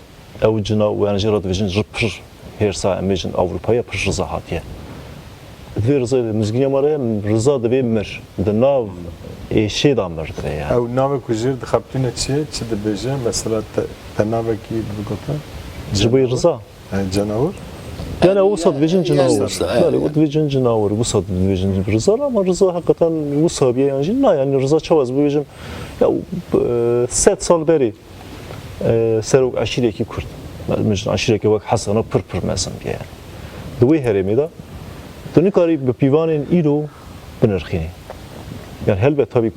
ew cina û, yani, jê re dibêjin ji pir hêrsa, em bêjin, Ewropayê pir riza hatiye. Divê riza, mizgîniya me re riza divê mir. Di nav êşê de mir divê, yani. Ew navê ku jê re dixebitîne çi ye? Çi dibêje? Mesela te, te navekî bigotin? Ji bo riza? E, cenawir? Yani, wisa dibêjin cenawir. Wisa, e. Belê, wisa dibêjin cenawir, wisa dibêjin riza, ama riza heqeten wisa bûye, yani, jî na, yani, riza çawa ez bibêjim? Ya, e, sed sal berê, e, serok eşîrekî Kurd. Min ji eşîrekê wek Hesana pir pir mezin bûye, yani. Di wê herêmê de tu nikarî bi pîvanên îro binirxînî. Yani helbet tabî,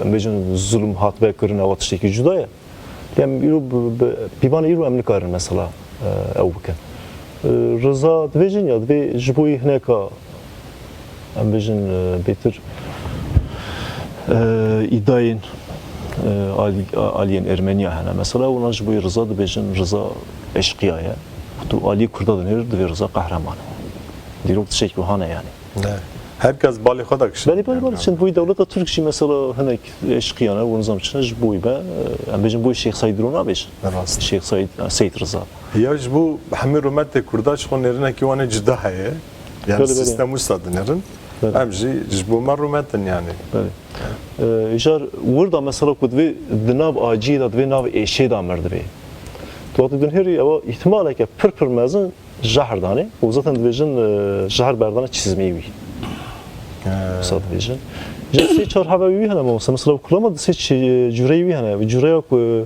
em bêjin zulm hatibe kirin, ewa tiştekî cuda ye. Em îro bi, bi, pîvanê îro em nikarin mesela, e, ew bikin. E, Riza dibêjin ya divê ji bo wî hineka, em bêjin, e, bêtir, e, îdayên, e, alî-, aliyên Ermeniya hene. Mesela wana ji bo wî Riza dibêjin, Riza eşqiya ye. Tu aliyê Kurda dinêr, divê Riza qehreman e. Dîrok tiştekî wiha ne yani. Ne. Her kes balê xwe dakişin. Belê, belê, belê. Çend boyî dewleta Tirk jî mesela hinek eşqiya ne, û nizam çi ne, ji boyî be, em bêjin boyî Şêx Seîd diro nabêjin. Rast. Şêx Seîd, Seîd Riza. Ya ji bo hemî rûmetê Kurda ji xwe nêrinekî wan ê cuda heye. Yani Belê, belê. Sîstem wisa dinêrin. Belê. Em jî ji bo me rûmet in yani. Belê. E, îcar wir da mesela ku divê di nav aciyê de, divê nav êşê de mir divê. Tu wextê dinhêrî ewa îhtimaleke pir pir mezin jehr danê û zaten dibêjin, e, jehr berdane çizmê wî. He. Wisa dibêjin. Ji sê çar heve wî hene mamoste. Mesela kulama di sê çi-, cûreyê wî hene. Cûreya ku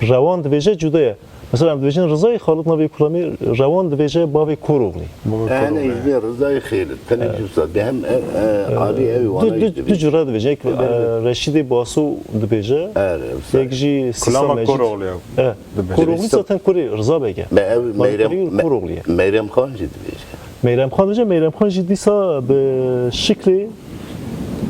Rewan dibêje cuda ye. Mesela em dibêjin Rizayê Xalit navê kulamê Rewan dibêje bavê Koroglî. Bavê Koroglî. Hene ji vê Rizayê Xêlit. Tenê cusa. Di hem, e, e, alî ew wana Du, jî du, du dibêje. Cure dibêje. Yek, e, Reşîdê Baso dibêje. Ere, wisa. Yek jî Sîsa Kulama Mecîd. Koroglî ew. E, dibêje. Koroglî zaten kurê Riza Beg e. Me ev Meyrem, Kurê Me-, Koroglî ye. Meyrem Xan jî dibêje. Meyrem Xan dibêje, Meyrem Xan jî dîsa bi şiklê,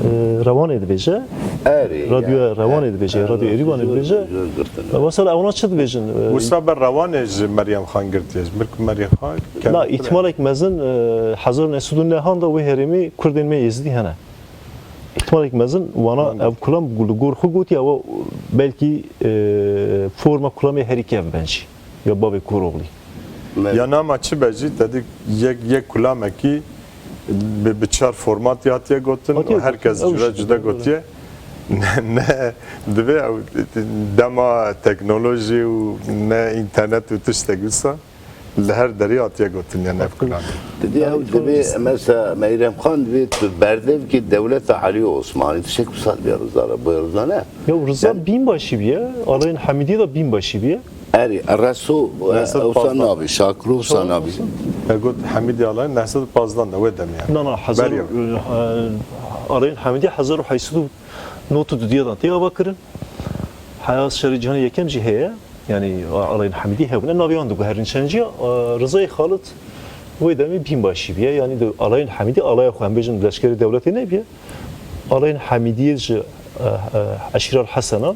e, Rewanê dibêje. Erê, Radyoya ya, Rewanê e, dibêje, e, Radyo Erîvanê dibêje. Zor girtin. E, mesela ewna çi dibêjin? E, Wisa ber Rewanê ji Meryem Xan girtiye. Ji ber ku Meryem Xan Na, kendine îhtimalek mezin, e, hezar û neh sed û nehan de wê herêmê Kurdên me Êzidî hene. Îhtimalek mezin wana Hı. ev kulam li gor xwe gotiye, ew belkî, e, forma kulamê herî kev ben jî. Ya bavê Koroglî. Me- Ya nama çi be jî, te dî yek, yek kulamekî bi, bi çar formatî hatiye gotin Hatiye û her kes gotin, ew cuda jî cuda dibe, gotiye. Ne, ne, divê ew dema teknolojî û ne înternet û tiştek wisa li her derê hatiye gotin, yani ev kulam. Didî ew Tabii, divê, tabii. Mesela Meyrem Xan divê tu berdevkî dewleta Elî Osmanî, tiştek wisa divê Riza re, bi Riza ne? Ya Riza Yani- bînbaşî bûye, alayên Hemîdî de bînbaşî bûye. Erê, Reso, e, Nesil ewsa pazdan. Nabî, Şakiro wisa nabî. E, got Hemîdî Alayî neh sed û pazdan de, wê demê yani. Na, na, hezar, Berî. E, e, Alayên Hemîdî hezar û heyt sed û nod û dudiya de tê ava kirin. Heya Şerê Cîhanê Yekem jî heye. Yani a-, Alayên Hemîdî hebûne. Navê wan diguherin çenc jî, e, Rizayê Xalit wê demê bînbaşî bûye. Yani di Alayên Hemîdî alaya xwe, em bêjin leşkerê dewletê nebûye. Alayên Hemîdiyê ji, e, e, eşîra Hesena,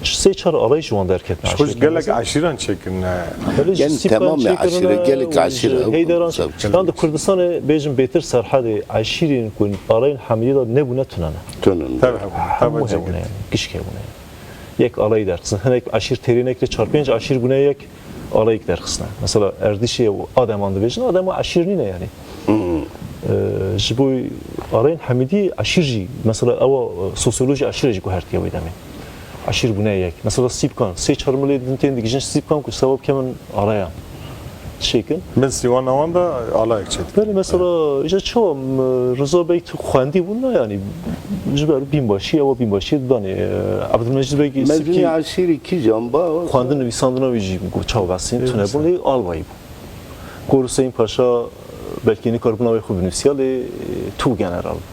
sê çar alay ji wan derketin. Ji xwe ji eşîrê gelek Hesen. Eşîran çêkirine. Belê ji Yani Sîpkan tamam ya, çêkirine eşîre, gelek û ji eşîre, Heyderan. Tabii. Yan di Kurdistanê bêjin bêtir Serhedê eşîrên ku Alayên Hemîdiyê de nebûne tune ne. Tune ne. Tabii, tabii, Hemû tabii, hebûne çekin. Yani, gişk hebûne. Yek alayî derxistin. Hinek eşîr têrê nekirê çar pênc eşîr bûne yek alayîk derxistine. Mesela Erdîşê û Ademan dibêjin, Adema eşîr nîne yani. Hmm. Ee, ji bo Alayên Hemîdî eşîr jî, mesela ewa, e, sosyolojî eşîrê jî guhertiye wê demê. Eşîr bûne yek. Mesela Sîpkan, sê çar milê din tên digihîjin Sîpkan ku sewab kemin alayan. Çêkin. Min sîwana wan de alayek çêt. Belê, mesela, îca çawa, m, Riza Bey tu xwendî bûn na, yani, ji ber bînbaşî, ewa bînbaşî danê, e, Ebdulmecîd Bey Sîpkî. Mezûnê eşîrî kîjan ba? Xwendin nivîsandina wî jî, go çawa besîn, Ê, tune bûn, lê albayî bû. Gor Hüseyin Paşa, belkî nikarbûna wê xwe binivîsiya, lê, e, tu general bû.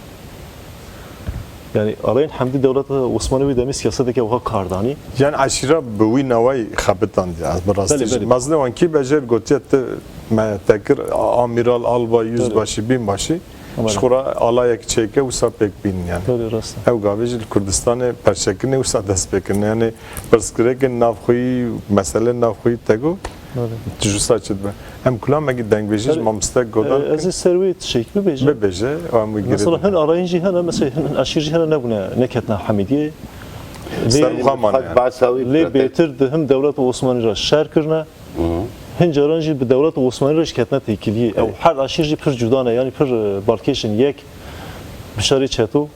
Yani Alayên Hemdî dewleta Osmanî wê demê siyaseteke wiha kar danî. Yani eşîra bi wî newayî xebitandiye, ez bi rastî Belê, jî. Belê. Mezlê wan kî bejêr gotiye ti me te kir, a-, amîral, albay, Belê. Yüzbaşî, bînbaşî. Belê. Ji xwe re alayek çêke wisa pêk bînin yani. Belê, rast e. Ew gavê jî li Kurdistanê perçekirinê wisa dest pê kirin. Yani pirsgirêkên navxweyî, meselên navxweyî te got. Belê. Tu ji wisa çi dibe? Em kulamekî dengbêjî ji Belê. Mamoste Godan E, ez ê ser wê tişek bibêjim. Bibêje, em wî Mesela girêdin. Hin arayîn jî hene, mesela hin eşîr jî hene nebûne, neketine Hemîdiyê. Lê, Ser xwe mane. Lê bêtir di him dewleta Osmanî re şer kirine. Hı. Hin caran jî bi dewleta Osmanî re jî ketine têkiliyê. Ew Ey. Her eşîr jî pir cuda ne, yanî pir, e, balkêş in. Yek bi şerê çeto,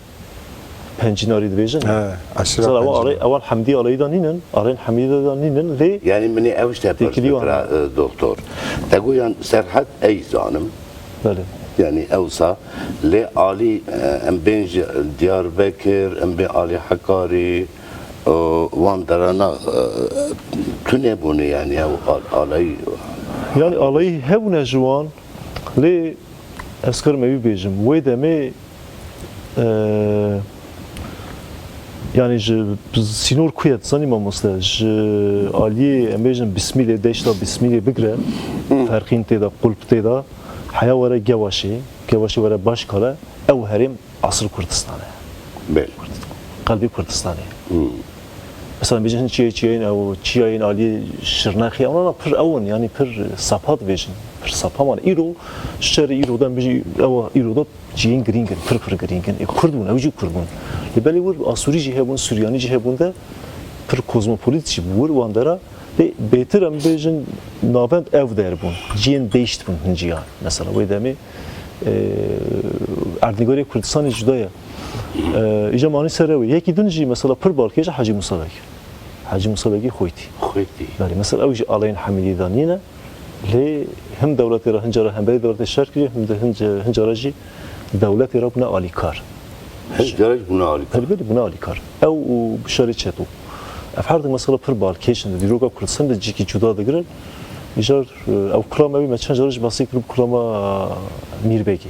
Pencînarî dibêjin. He, eşîra Mesela, ewan Pencînarî. Alay-, ewan Hemdî alayî de nînin, alayên Hemdî de nînin, lê Yani min ê ew işte Têkilî wan. Pira, e, doktor. Te got yan Serhet ey zanim. Belê. Yani ewsa lê alî, e, em bên ji Diyarbekir, em bên alî Hekarî, e, wan derana, e, tune bûne yani ew al-, alayî. Yani alayî hebûne ji wan, lê ez karim ewî bêjim. Wê demê, e, Yani ji sînor ku ye, dizanî mamoste, ji aliyê, em bêjin, Bismîlê, deşta Bismîlê bigire, Ferqîn tê de, Qulp tê de, heya were Gewaşê, Gewaşê were Başkale, ew herêm asıl Kurdistan e. Belê. Qelbê Kurdistanê. Hmm. Mesela, bêjin hin çiyayê, çiyayên ew, çiyayên aliyê Şirnexê, ew, ew pir ew in, yani pir sapa dibêjin. Pir sapa wan. Îro, ji şerê îro de, em bêjin, ew îro de ciyên girîng in, pir pir girîng in. Ê, Kurd bûn, ew jî Kurd bûn. Lê belê wir Asûrî jî hebûn, Suryanî jî hebûn de pir kozmopolit jî bû wir wan dera. Lê bêtir em bêjin navend ev der bûn. Ciyên değişt bûn hin ciyan. Mesela wê demê, e, erdnîgarê Kurdistanê cuda ye. E, îca manî ser ew ê. Yekî din jî mesela pir balkêş e Hacî Musa Beg. Hacî Musa Begî Xwêtî. Xwêtî. Belê, mesela ew jî alayên Hemîdî de nîne. Lê him dewletê re hin cara hemberî dewletê şer kiriye, him de hin ca-, hin cara jî dewletê re bûne alîkar. Hin cara jî bûne alîkar. Belê, belê, bûne alîkar. Ew û Bişarê Çeto. Ev her du mesela pir balkêş in. Di dîroka Kurdistanê de cîkî cuda digirin. Îcar, e, ew kulama wî me çend cara jî behsê kir, kulama Mîrbegî.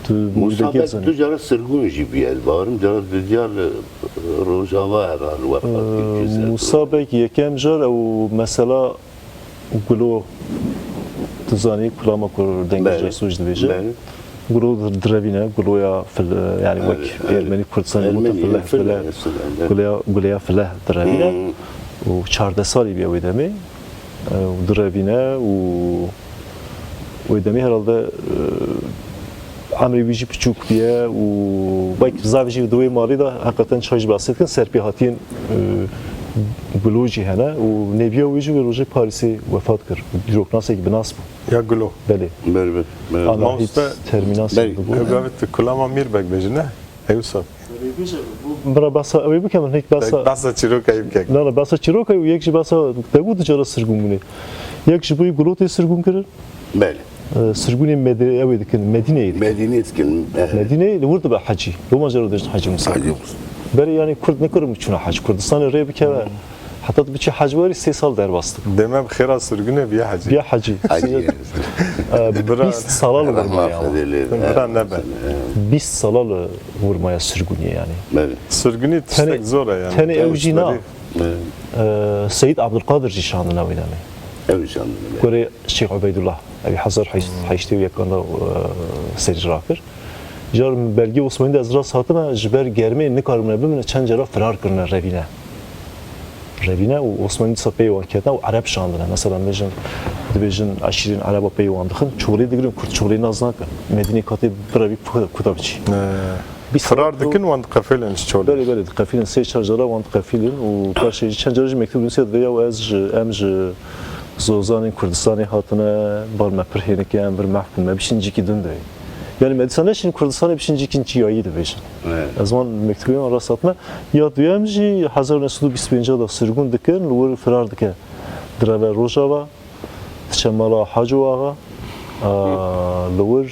Tu Musa Mîrbegî Beg dizanî. Du cara sirgûn jî bûye. Ez bawerim cara dudiya li Rojava herhalde wefat kir, Ee, Cizre Musa Beg yekem car ew mesela Gulo, tu zanî kulama ku dengê Belê. Cesû jî dibêje. Belê. Gulo direvîne, Guloya fil-, yani Belê, wek belê. Ermenî Kurdistanê gotin Ermenî, fileh, fileh, fileh, fileh, belê. Guleya, Guleya fileh direvîne. Hmm. Û çardeh salî bûye wê demê. E, û direvîne û wê demê herhalde, e, emrê wî jî piçûk bûye û belkî zaf jî di wê malê de heqeten çay jî behsê dikin, serpêhatiyên, e, Gulo jî hene û nêbiya wê jî wê rojê Parîsê wefat kir. Dîroknasekî bi nas bû. Ya Gulo. Belê. Ber, ber, ber. Anahît Mamoste, termînasê ber. Dibû. Ew gavê tu kulama Mîrbeg bêjine. Ew sab. Bira behsa ew ê bikem, hinek behsa Behsa çîroka yê bike. Na, na, behsa çîroka û yek jî behsa degu di cara sirgûn bûnê. Yek ji bo yî Gulo tê sirgûn kirin. Belê. E, sirgûnê Medi-, ew ê dikin, Medîneyê dikin. Medîneyê dikin, e. Medîneyê li wir dibe hecî. Loma jero dêjin Hecî Musa. Hecî Musa. Berê, yani, Kurd nikirin çûna hec. Kurdistanê rê bikeve. Heta tu biçî hec werî sê sal derbas dibe. Deme bi xêra sirgûnê biya hecî. Biya hecî. Hecî. E, Bira bîst sala li wir Rehma maya. Xwedê lê be. Bira nebe. Bîst sala li wir maya sirgûnê yani. Belê. Sirgûnî tiştek zor e yani. Tenê ew jî na. Belê. E, Seyîd Abdulkadir jî şandine wê demê. Ew jî şandine, belê. Gorê Şêx Ubeydullah. Ew hezar heşt, heştê û yekan de, e, serî rakir. Car belgê Osmanî de ez rast hatime, ji ber germê nikaribûne bimine, çend cara firar kirine revîne. Revîne û Osmanî dîsa pey wan ketine û Ereb şandine. Mesela, em bêjin, dibêjin eşîrên Ereba pey wan dixin, çolê digirin, Kurd çolê nas nakin. Medînê katê birevî ku-, kuda biçî. Ee, Bîst firar sal dikin, wan diqefilin ji çolê. Belê, belê, diqefilin. Sê çar cara wan diqefilin û paşê jî çend cara jî mektûb nivîse, divê ya ez ji, em ji zozanên Kurdistanê hatine, bar me pir hênik e, em vir mehf bin, me bişîn cîkî din divê. Yani me dîsa neşîn Kurdistanê, bişîn cîkîn çiyayî dibêjin. Evet. Ez wan mektubê wan rast hatime. Ya duyem jî hezar û neh sed û bîst û pênc de sirgûn dikin, li wir firar dike. Direve Rojava, diçe mala Haco Axa, a, li wir,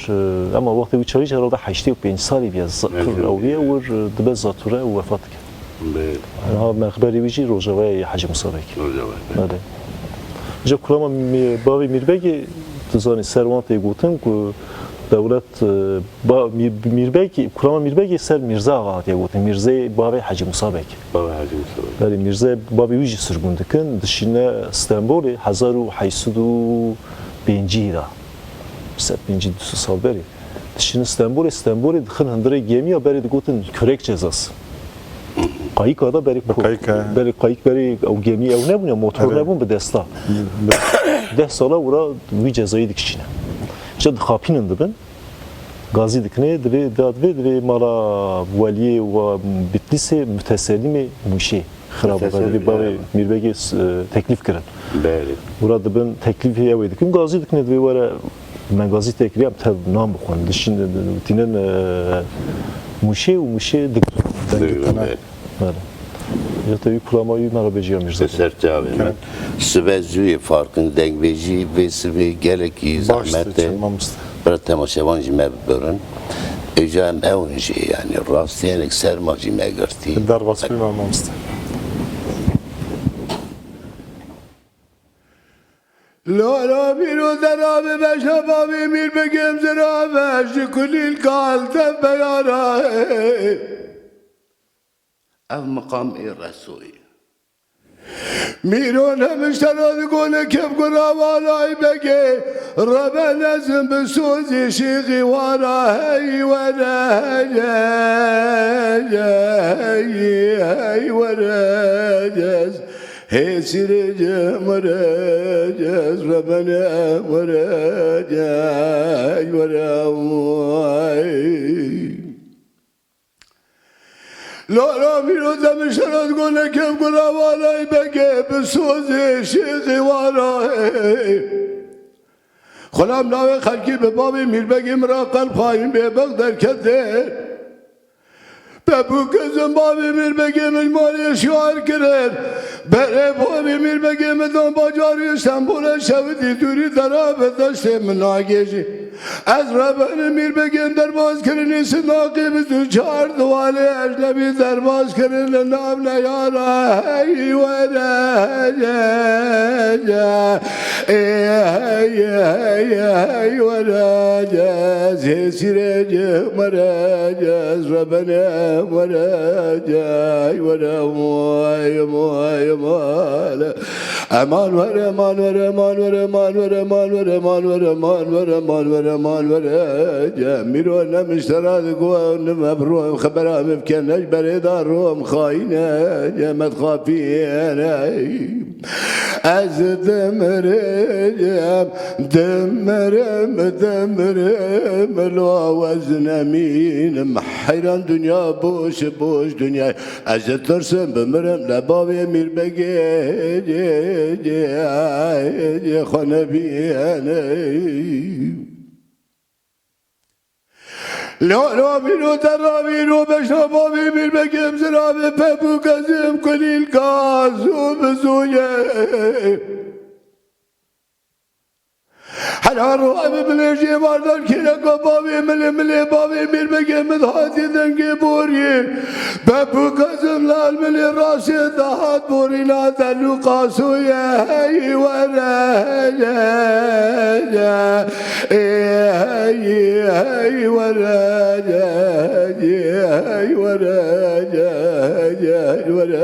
e, ema wextê wî çarî jî herhalde heştê û pênc salî bûye, za-, Evet, pir evet. ew bûye, wir, e, dibe zatûre û wefat dike. Belê. Niha mexberê wî jî Rojavayê yê Hecî Musa Beg. Rojava, belê. Belê. Ji kulama Mî-, bavê Mîrbegê, tu zanî, ser wan tê gotin ku dewlet, e, ba-, Mîr-, Mîrbeg, kulama Mîrbegê ser Mîrze Axa hatiye gotin. Mîrzeyê bavê Hecî Musa Beg. Bavê Hecî Musa Beg. Belê, Mîrze bavê wî jî sirgûn dikin, dişîne Stenbolê hezar û heşt sed û pêncî de. Sed pêncî du sed sal berê. Dişînin Stenbolê, Stenbolê dixin hundirê gemiya berê digotin Kürek Cezası. Qayika da berê Bi ko-, qayika. berê qayik berê ew gemî ew nebûn ya, motor Evet. nebûn bi desta. Bi- Deh sala wira wî cezayî dikişîne. Îşte dixapînin dibin. Gazî dikine, divê, da divê, divê mala weliyê wa Bitlîsê, Mütesellimê Mûşê. Xirab Mütesellim, bavê, evet. Mîrbegê, e, teklîf kirin. Belê. Wira dibin teklîfê ew ê dikin, gazî dikine, divê were me gazî tê kiriye, em tev nan bixwin. Dişin, tînin, e, Mûşê û Mûşê digirin. Digirin, belê. Belê. Ya te wî kulama wî me re bêjî ya Mîrze. Ser çavê me. Sibe zûyê farqin dengbêjî vê sibê gelekî Baş zehmet te e. çima miste. Bira temaşevan jî me bibirin. Êja em ew in jî, yanî rastî hinek serma jî me girtî. Derbas bî me mamoste. Lala bîro dera bi beşa bavê mîr bigim zira ve ji kulîl kal te beyara. Ev miqam ê Resoyê. Mîro nemiştera di gole kevgura walay begê, rebe nezim bi sozî şîxî wara hey were, hey, hey, hey were, cez, hêsîrê ce mure, cez, rebene mure, cey were, ay. Lala mîro demişerat gole kevgura walay begê bi sozê şêxê wara. Xulam navê xelkî bi bavê mîrbegê min ra qelb xayîn bê bex derkete. Bebû kezim bavê mîrbegê min malê şiar kirin. Berê bavê mîrbegê min dan bacarî Stenbolê şewitî dûrî dera bi deştê min nagêjî. Ez rebenim mîrbegên derbaz kirinî sindaqî bi du çar diwalê ecnebî derbaz kirin li nav neyara hey were, ê hey, hey, hey were, cez, hêsîrê cê were, cez, rebenê were, cey were, moy, moy, moy. Eman were, eman were, eman were, eman were, eman were, eman were, eman were, eman were, eman were. Ce, mîro nemiştera di go, nime bi rom, xebera min bike, ne ji berê da rom, xayîne, ce, me dixapîne. Ez dimirim, dimirim, dimirim, lo ez nemînim. Heyran dinya boş, boş dinya. Ez ditirsim bimirim le bavê mîrbegê, xwe nebîne. Lo, lo, bîro te rabîro beşa bavê mîrbegê em zirabê pebû kezim kulîl gaz û bizûye. Hela ro ev bilêjê vardar kêreka bavê milê, milê bavê mîrbegê min hatî dengê borî. Bebû kezim lal milê rastê dahat borîna delû qasûye hey were, ê hey, hey were, hey were, hey were,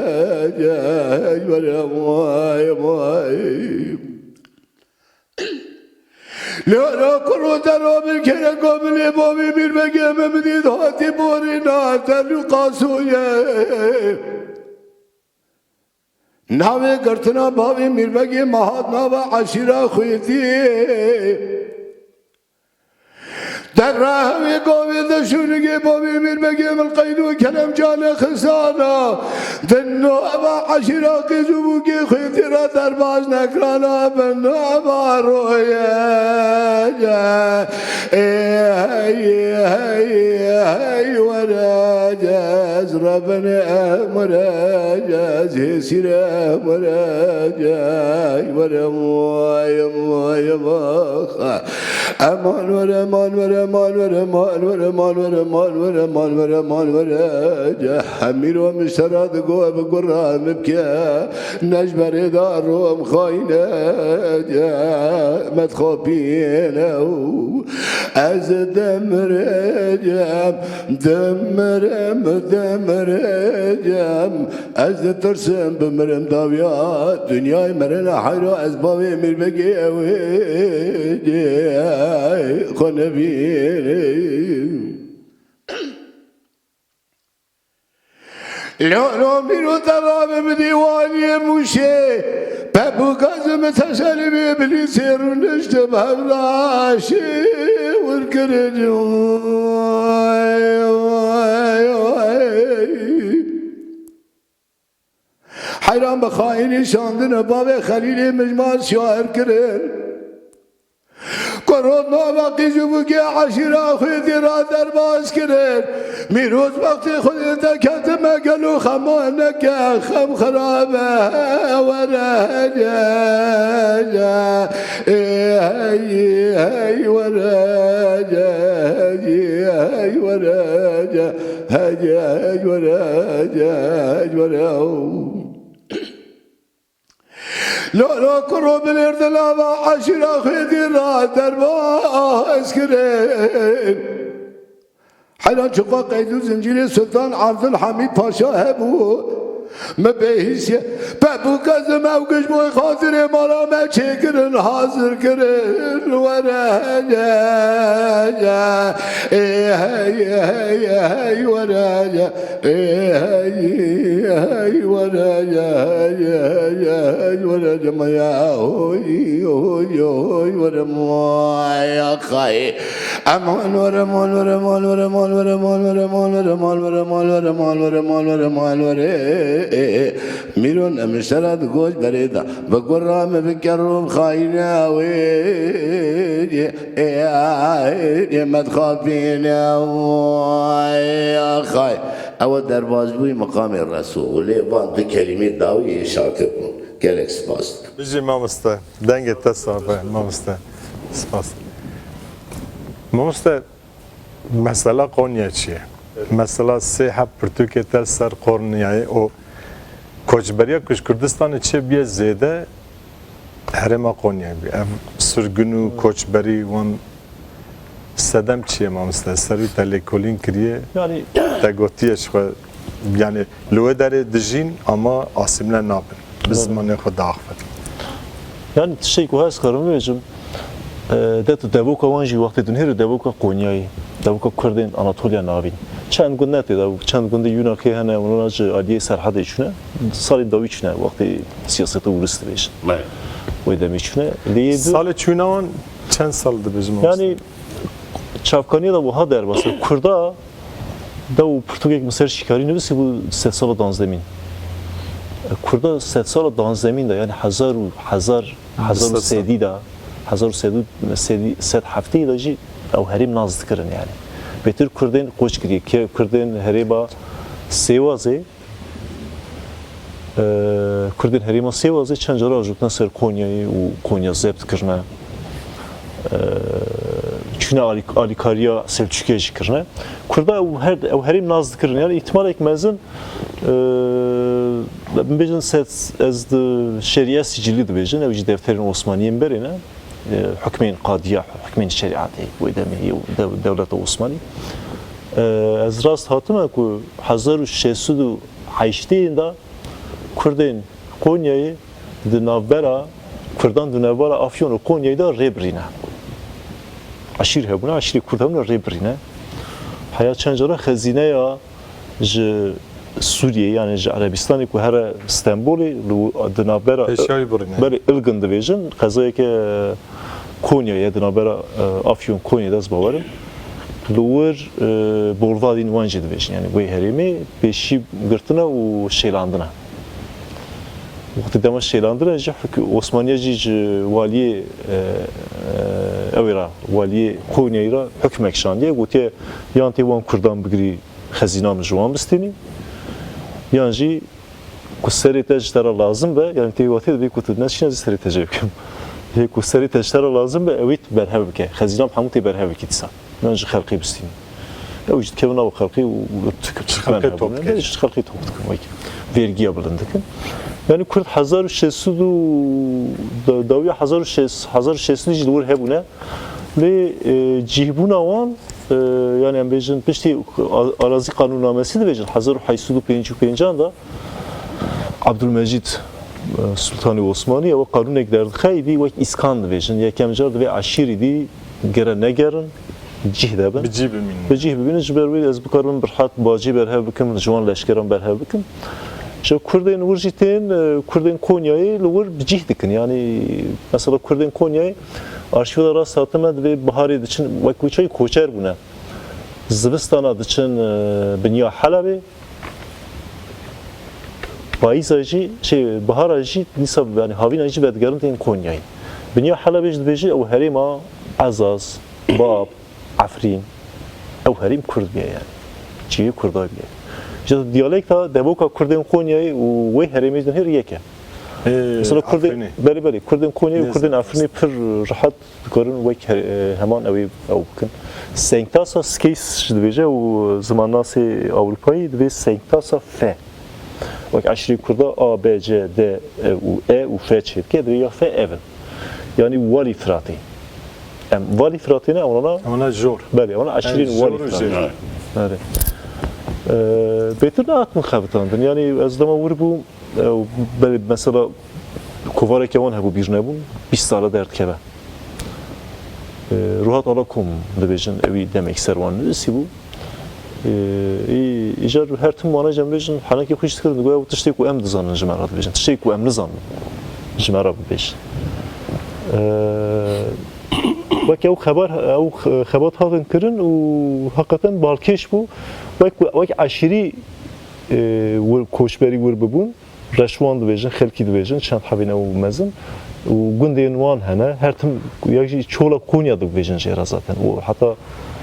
hey were, vay, vay. Lo, lo, kuro dero min kere gominê bavê mîrbegê me min dît hatî borîna delû qasûye. Navê girtina bavê mîrbegê me hat nava eşîra xwêtî. Degra hewê gavê de şûnigê bavê mîrbegê min qeyd û kelem cane xisana. Di nava eşîra qîz û bûkê xwêtî re derbas nekirana bi nava roye. Ê hey, hey, hey were cez, rebinê emre cez, hêsîrê emre cez, were moy, moy, moy. Eman were, eman were, eman were, eman were, eman were, eman were, eman were, eman were, eman were. Ce hemîro min sera digo bi gura min bike. Ne ji berê da rom xayne, ce me dixapîne û ez demirêcem, dimirim, dimirecem. Ez ditirsim bimirim dawiya dinyayê merine heyra ez bavê mîrbegê ew ê xwe nebînim. Lo, lo, mîro te rabe bi dîwaniyê Mûşê, pebûka zimi teselî bê bilîsê rûniştim hevraşî wir kirin. Heyran bi xayînî şandine bavê Xelîlê mijmar şiar kirin. Ku rot nava qîz û bûkê eşîra xwêtî ra derbas kirin. Mîroz wextê xwedê te ketime gelo xema neke xem xirabe were. Ê hey, hey were, hey were, hey, hey were, hey were. Lo, lo, kuro bilêr di nava eşîra xwêdî ra derbas kirin. Elan çiqa qeyd û zincîrê Sultan Abdulhamîd Paşa hebû. Me bêhîsiye. Pebûka zim ew giş boy xazirê mala me çêkirin, hazir kirin. Were hele. Ê hey, hey, hey, were hele. Ê hey, hey, were hele, hey, hey, hey, were hele, maya, oy, oy, oy, were maya, xay. Aman, were, aman, were, aman, were, aman, were, aman, were, aman, were, aman, were, aman, were, aman, were, aman, were. Ê, ê, ê. Mîron, em ji te re di goç berê de. Bi gura min bikerim xayîna wê. Ê, ê, ê, me dixapîne. Ay, axay. Ew derbazbûyî miqamê Resûlê, van du kelîmê dawî yê şakir bûn. Gelek spas. Bijî mamoste. Dengê te sax be, mamoste. Spas. Mamoste, mesela Konya çi ye? Mesela sê heb pirtûkê te ser Konyayê û koçberiya ku ji Kurdistanê çêbûye zêde herêma Konyayê bû. Ev sirgin û koçberî wan sedem çi ye mamoste? Ser wî te lêkolîn kiriye, Yani te gotiye ji xwe, yani li wê derê dijîn ama asîmle nabin. Bi Doğru. zimanê xwe diaxivin. Yani tiştekî ku ez karim bêjim, e, de tu devoka wan jî wextê tu nihêrî devoka Konyayê, devoka Kurdên Anatoliya Navîn. Çend gund ne tê de, çend gundê Yunakê hene, wana ji aliyê Serhedê çûne, salê dawî çûne, wextê siyaseta Ûris dibêjin. Belê. Wê demê çûne. Lê yê du Salê çûna wan çend sal dibêjim? Yani çavkaniya da wiha derbas e. Kurda dew pirtûkek min ser şîkarî nivîsî bû sedsala danzdemîn. Kurda sedsala danzdemîn de, yani hezar û hezar, hezar û sedî de, hezar û sedî, sedî, sed hefteyî de jî ew herêm nas dikirin yani. Bêtir Kurdên qoç kiriye, ke-, Kurdên herêma Sêwazê, e, Kurdên herêma Sêwazê çend cara ajotine ser Konyayê û Konya zebt kirine. E, çûne alî-, alîkariya Selçûkiya jî kirine. Kurda ew her, ew herêm nas dikirin. Yani îhtimalek mezin, e, bibêjin sed, ez di şerî sicilî dibêjin, ew jî defterên Osmaniyên berê ne. E, hukmên qadiya, hukmên şerîetê, wê demê yê dew-, dewleta Osmanî. E, ez rast hatime ku hezar û şeş sed û heştê de Kurdên Konyayê di navbera Kurdan di navbera Afyon û Konyayê de rê birîne. Eşîr hebûne, eşîrê Kurd hebûne rê birîne. Heya çend cara xezîneya ji Sûriyê, yani ji Erebistanê ku here Stenbolê, li, di navbera Pêşiya wî birîne. Berê Ilgin dibêjin, qezayeke Konyayê, di navbera, e, Afyon Konyayê de ez bawerim. Li wir, e, Boldadîn wan jî dibêjin. Yani wê herêmê pêşî girtine û şêlandine. Wextê dema şêlandine jî huk-, Osmaniye jî ji waliyê, e, e, ew ê re, waliyê Konyayê re hukmek şandiye. Gotiye, yan tê wan Kurdan bigirî, xezîna min ji wan bistînî, yan jî ku serê te ji te re lazim be, yani tê watê dibê ku tu neçîne ez serê te jê bikim. Yê ku serê te ji te re lazim be, ew ê tu berhev bike. Xezîna bi hemû tê berhev bikî dîsa. Yan ji xelkê bistînî. Ew jî dikevin nava xelkê û, û tu-, Ji xelkê top dikin. Ji xelkê top dikin, wekî. Vergiya bilind dikin. Yani Kurd hezar û şeş sed û da-, dawiya hezar û şeş, hezar û şeş sed jî li wir hebûne. Lê, e, cihbûna wan, e, yani em bêjin piştî a-, arazî qanûnnamesî dibêjin, hezar û heşt sed û pêncî û pêncan de Abdulmecîd, e, Sultanê Osmanî ew qanûnek derdixe, îdî wek îskan dibêjin. Yekem car divê eşîrî dî gere negerin, cih de bin. Bi cih bimînin. Bi cih bimînin, ji ber wê ez bikarim bi rehet bacê berhev bikim, ji wan leşkeran berhev bikim. Ji Kurdên wir jî tên, e, Kurdên Konyayê li wir bi cih dikin. Yani mesela Kurdên Konyayê arşîva de rast hatime divê biharê diçin, wek wî çayî koçer bûne. Zivistana diçin, e, biniya Helebê. Payîza jî, şey, bihara jî dîsa, yani havîna jî vedigerin tên Konyayê. Biniya Helebê jî dibêje ew herêma Ezaz, Bab, Efrîn, ew herêm Kurd bûye yani. Çiyê Kurda bûye. Ji diyalekta devoka Kurdên Konyayê û wê herêmê jî dinêr yek e. Ê, Mesela Kurdên, Efrînê. Belê, belê, Kurdên Konyayê û Nêzî. Kurdên Efrînê pir rehet dikarin wek he-, e, heman ew ê ew bikin. Sengtasa Skeys jî dibêje û zimannasê Ewropayî dibê sengtasa F. Wek eşîrê Kurda A, B, C, D, e, û E û F çêdike, dibê ya F ev in. Yanî Walî Firatê. Em Walî Firatê ne, ewna Ewna jor. Belê, ewna eşîrên Em Walî jor û Firatê. jêr. Erê. E, bêtir nehatin xebitandin. Yanî ez dema wir bûm, e, belê mesela kovareke wan hebû bîr nebûn, bîst sala derdikeve. E, Ruhat Alakom dibêjin, ewî demek ser wan nivîsî bû. E, î-, îcar her tim wana cem bêjin, henekê xwe jî dikirin, digoya ew tiştê ku em dizanin ji me re dibêjin, tiştê ku em nizanin ji me re bibêjin. E, weke ew xebar, ew xebat hatin kirin û heqeten balkêş bû. Wek, wek eşîrî, e, wir, koçberî wir bibûn, reşwan dibêjin, xelkî dibêjin, çend hebîne û mezin û gundên wan hene. Her tim yek jî Çola Konya dibêjin jê re zaten. Û heta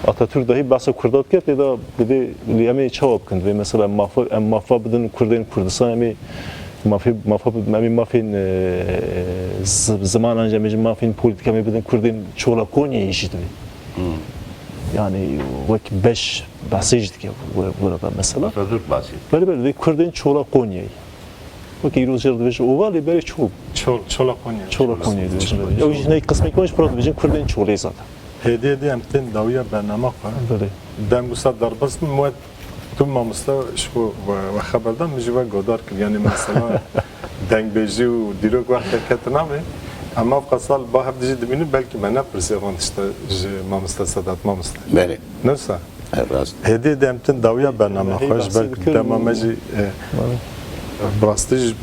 Atatürk dahî behsa Kurda dike, tê de divê, lê em ê çawa bikin? Divê mesela em mafa, em mafa bidin Kurdên Kurdistan, em ê mafê, mafa, em ê mafên, e, zi-, zimanan jî, em ê jî mafên polîtîk em ê bidin Kurdên Çola Konyayê jî divê. Hmm. Yani wek beş behsê jî dike bu-, burada mesela. Atatürk bahsediyor. Belê, belê, divê Kurdên Çola Konyayê. Wekî îro jê re dibêje ova, lê berê çol. Çol, Çola Konya. Çola Konya dibêje. Ew jî hinek qismekî wan jî pira dibêjin Kurdên Çolê zaten. Hêdî hêdî em tên dawiya bernama xwe. Belê. Dem wisa derbas bim, we tu mamoste ji xwe we, we xeber da, min jî we godar kir. Yani mesela dengbêjî û dîrok wextê ketin navê. Em ev qasal ba hev dijî dibînin, belkî me nepirsî van tişte ji mamoste Sedat mamoste. Belê. Ne wisa? E, rast. Hêdî hêdî em tin dawiya bernama xwe, ji ber ku dema me jî, e, bi rastî jî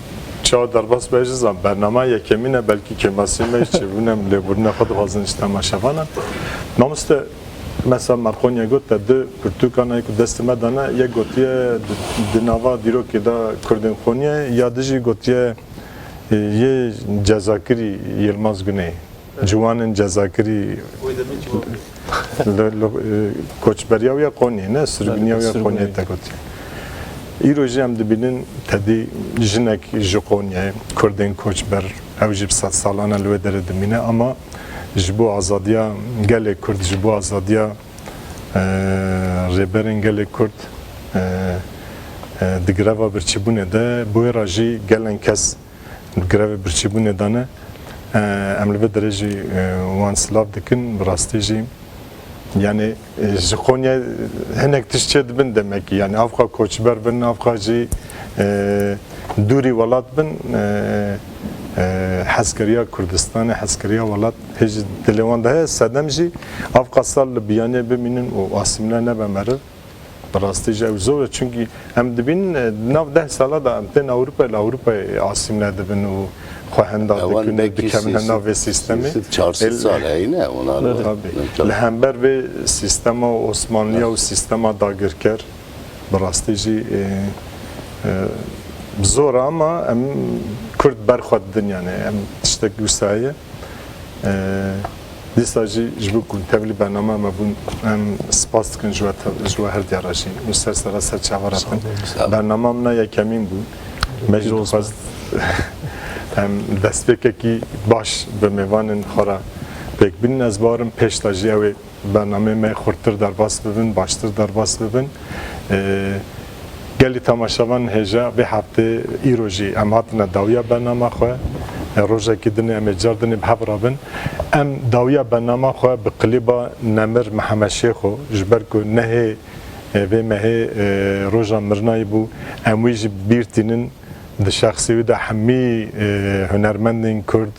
çawa derbas be jî zan. Bernama yekemîn e, belkî kêmasî me jî çêbûne, em lêbûrîna xwe dixwazin ji temaşevanan. Mamoste, mesela me Konya got te du pirtûkan ku destê me dane, yek gotiye di, di nava dîrokê de Kurdên Konyayê, ya dijî gotiye, e, yê Cezakirî Yilmaz Guney. Ciwanên Cezakirî. Wê demê ciwan bê. Li, li, e, koçberiya wî ya Qonyê ne, sirgûniya wî ya Qonyê te gotiye. Îro jî em dibînin tedî jinek ji Qonyayê, Kurdên koçber, ew jî bi sed salan e li wê derê dimîne, ama ji bo azadiya gelê Kurd, ji bo azadiya, e, rêberên gelê Kurd, e, e, di greva birçîbûnê de, bi wê re jî gelên kes grevê birçîbûnê dane. E, em li vê derê jî, e, wan silav dikin, bi rastî jî. Yani, e, ji Konya hinek tişt çê dibin demek ki. Yani, avxa koçber bin, avxa jî, e, dûrî welat bin, e, e, hezkeriya Kurdistanê, hezkeriya welat hê ji dilê wan de heye. Sedem jî avxa sal li biyaniyê bimînin û asîmle nebe meriv. Bi rastî jî ew zor e, çunkî em dibînin, e, di nav deh sala de em tên Ewropayê, li Ewropayê asîmle dibin û xwe henda dikin û dikevine nav vê sîstemê. Çar sed sal heyne, ona. Tabii. Li hember vê sîstema Osmanliya û sîstema dagirker, bi rastî jî, e, e, zor e, ama em Kurd ber xwe didin, yani em tiştek wisa heye. E, dîsa jî ji bo ku tevlî bernama me bûn, em spas dikin ji we te-, ji we her diya re jî. Min ser sera ser çava re bin. Bernama min a yekemîn bû. Me jî dixwest em destpêkekî baş bi mêvanên xwe re pêk bînin. Ez bawerim pêş de jî ew ê bernameyê me xurttir derbas bibin, baştir derbas bibin. E, gelî temaşevan hêja vê heftê îro jî em hatine dawiya bernama xwe. E, rojekî dinê em ê car dinê bi hev re bin. Em dawiya bernama xwe bi klîba Nemir Mihemed Şêxo, ji ber ku nehê, e, vê mehê, e, roja mirinayî bû, em wî jî bîr tînin. Di şexsê wî de hemî, e, hunermendên Kurd,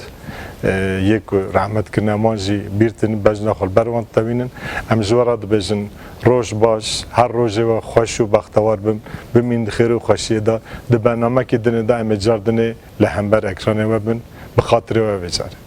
e, yê ku rehmet kirine wan jî bîr tînin, bejna xwe li ber wan ditewînin. Em ji we re dibêjin, roj baş, her rojê we xweş û bextewar bin, bimîn di xêr û xweşiyê de. Di bernamekî dinê de em ê car dinê li hember ekranê we bin, bi xatirê we vê carê.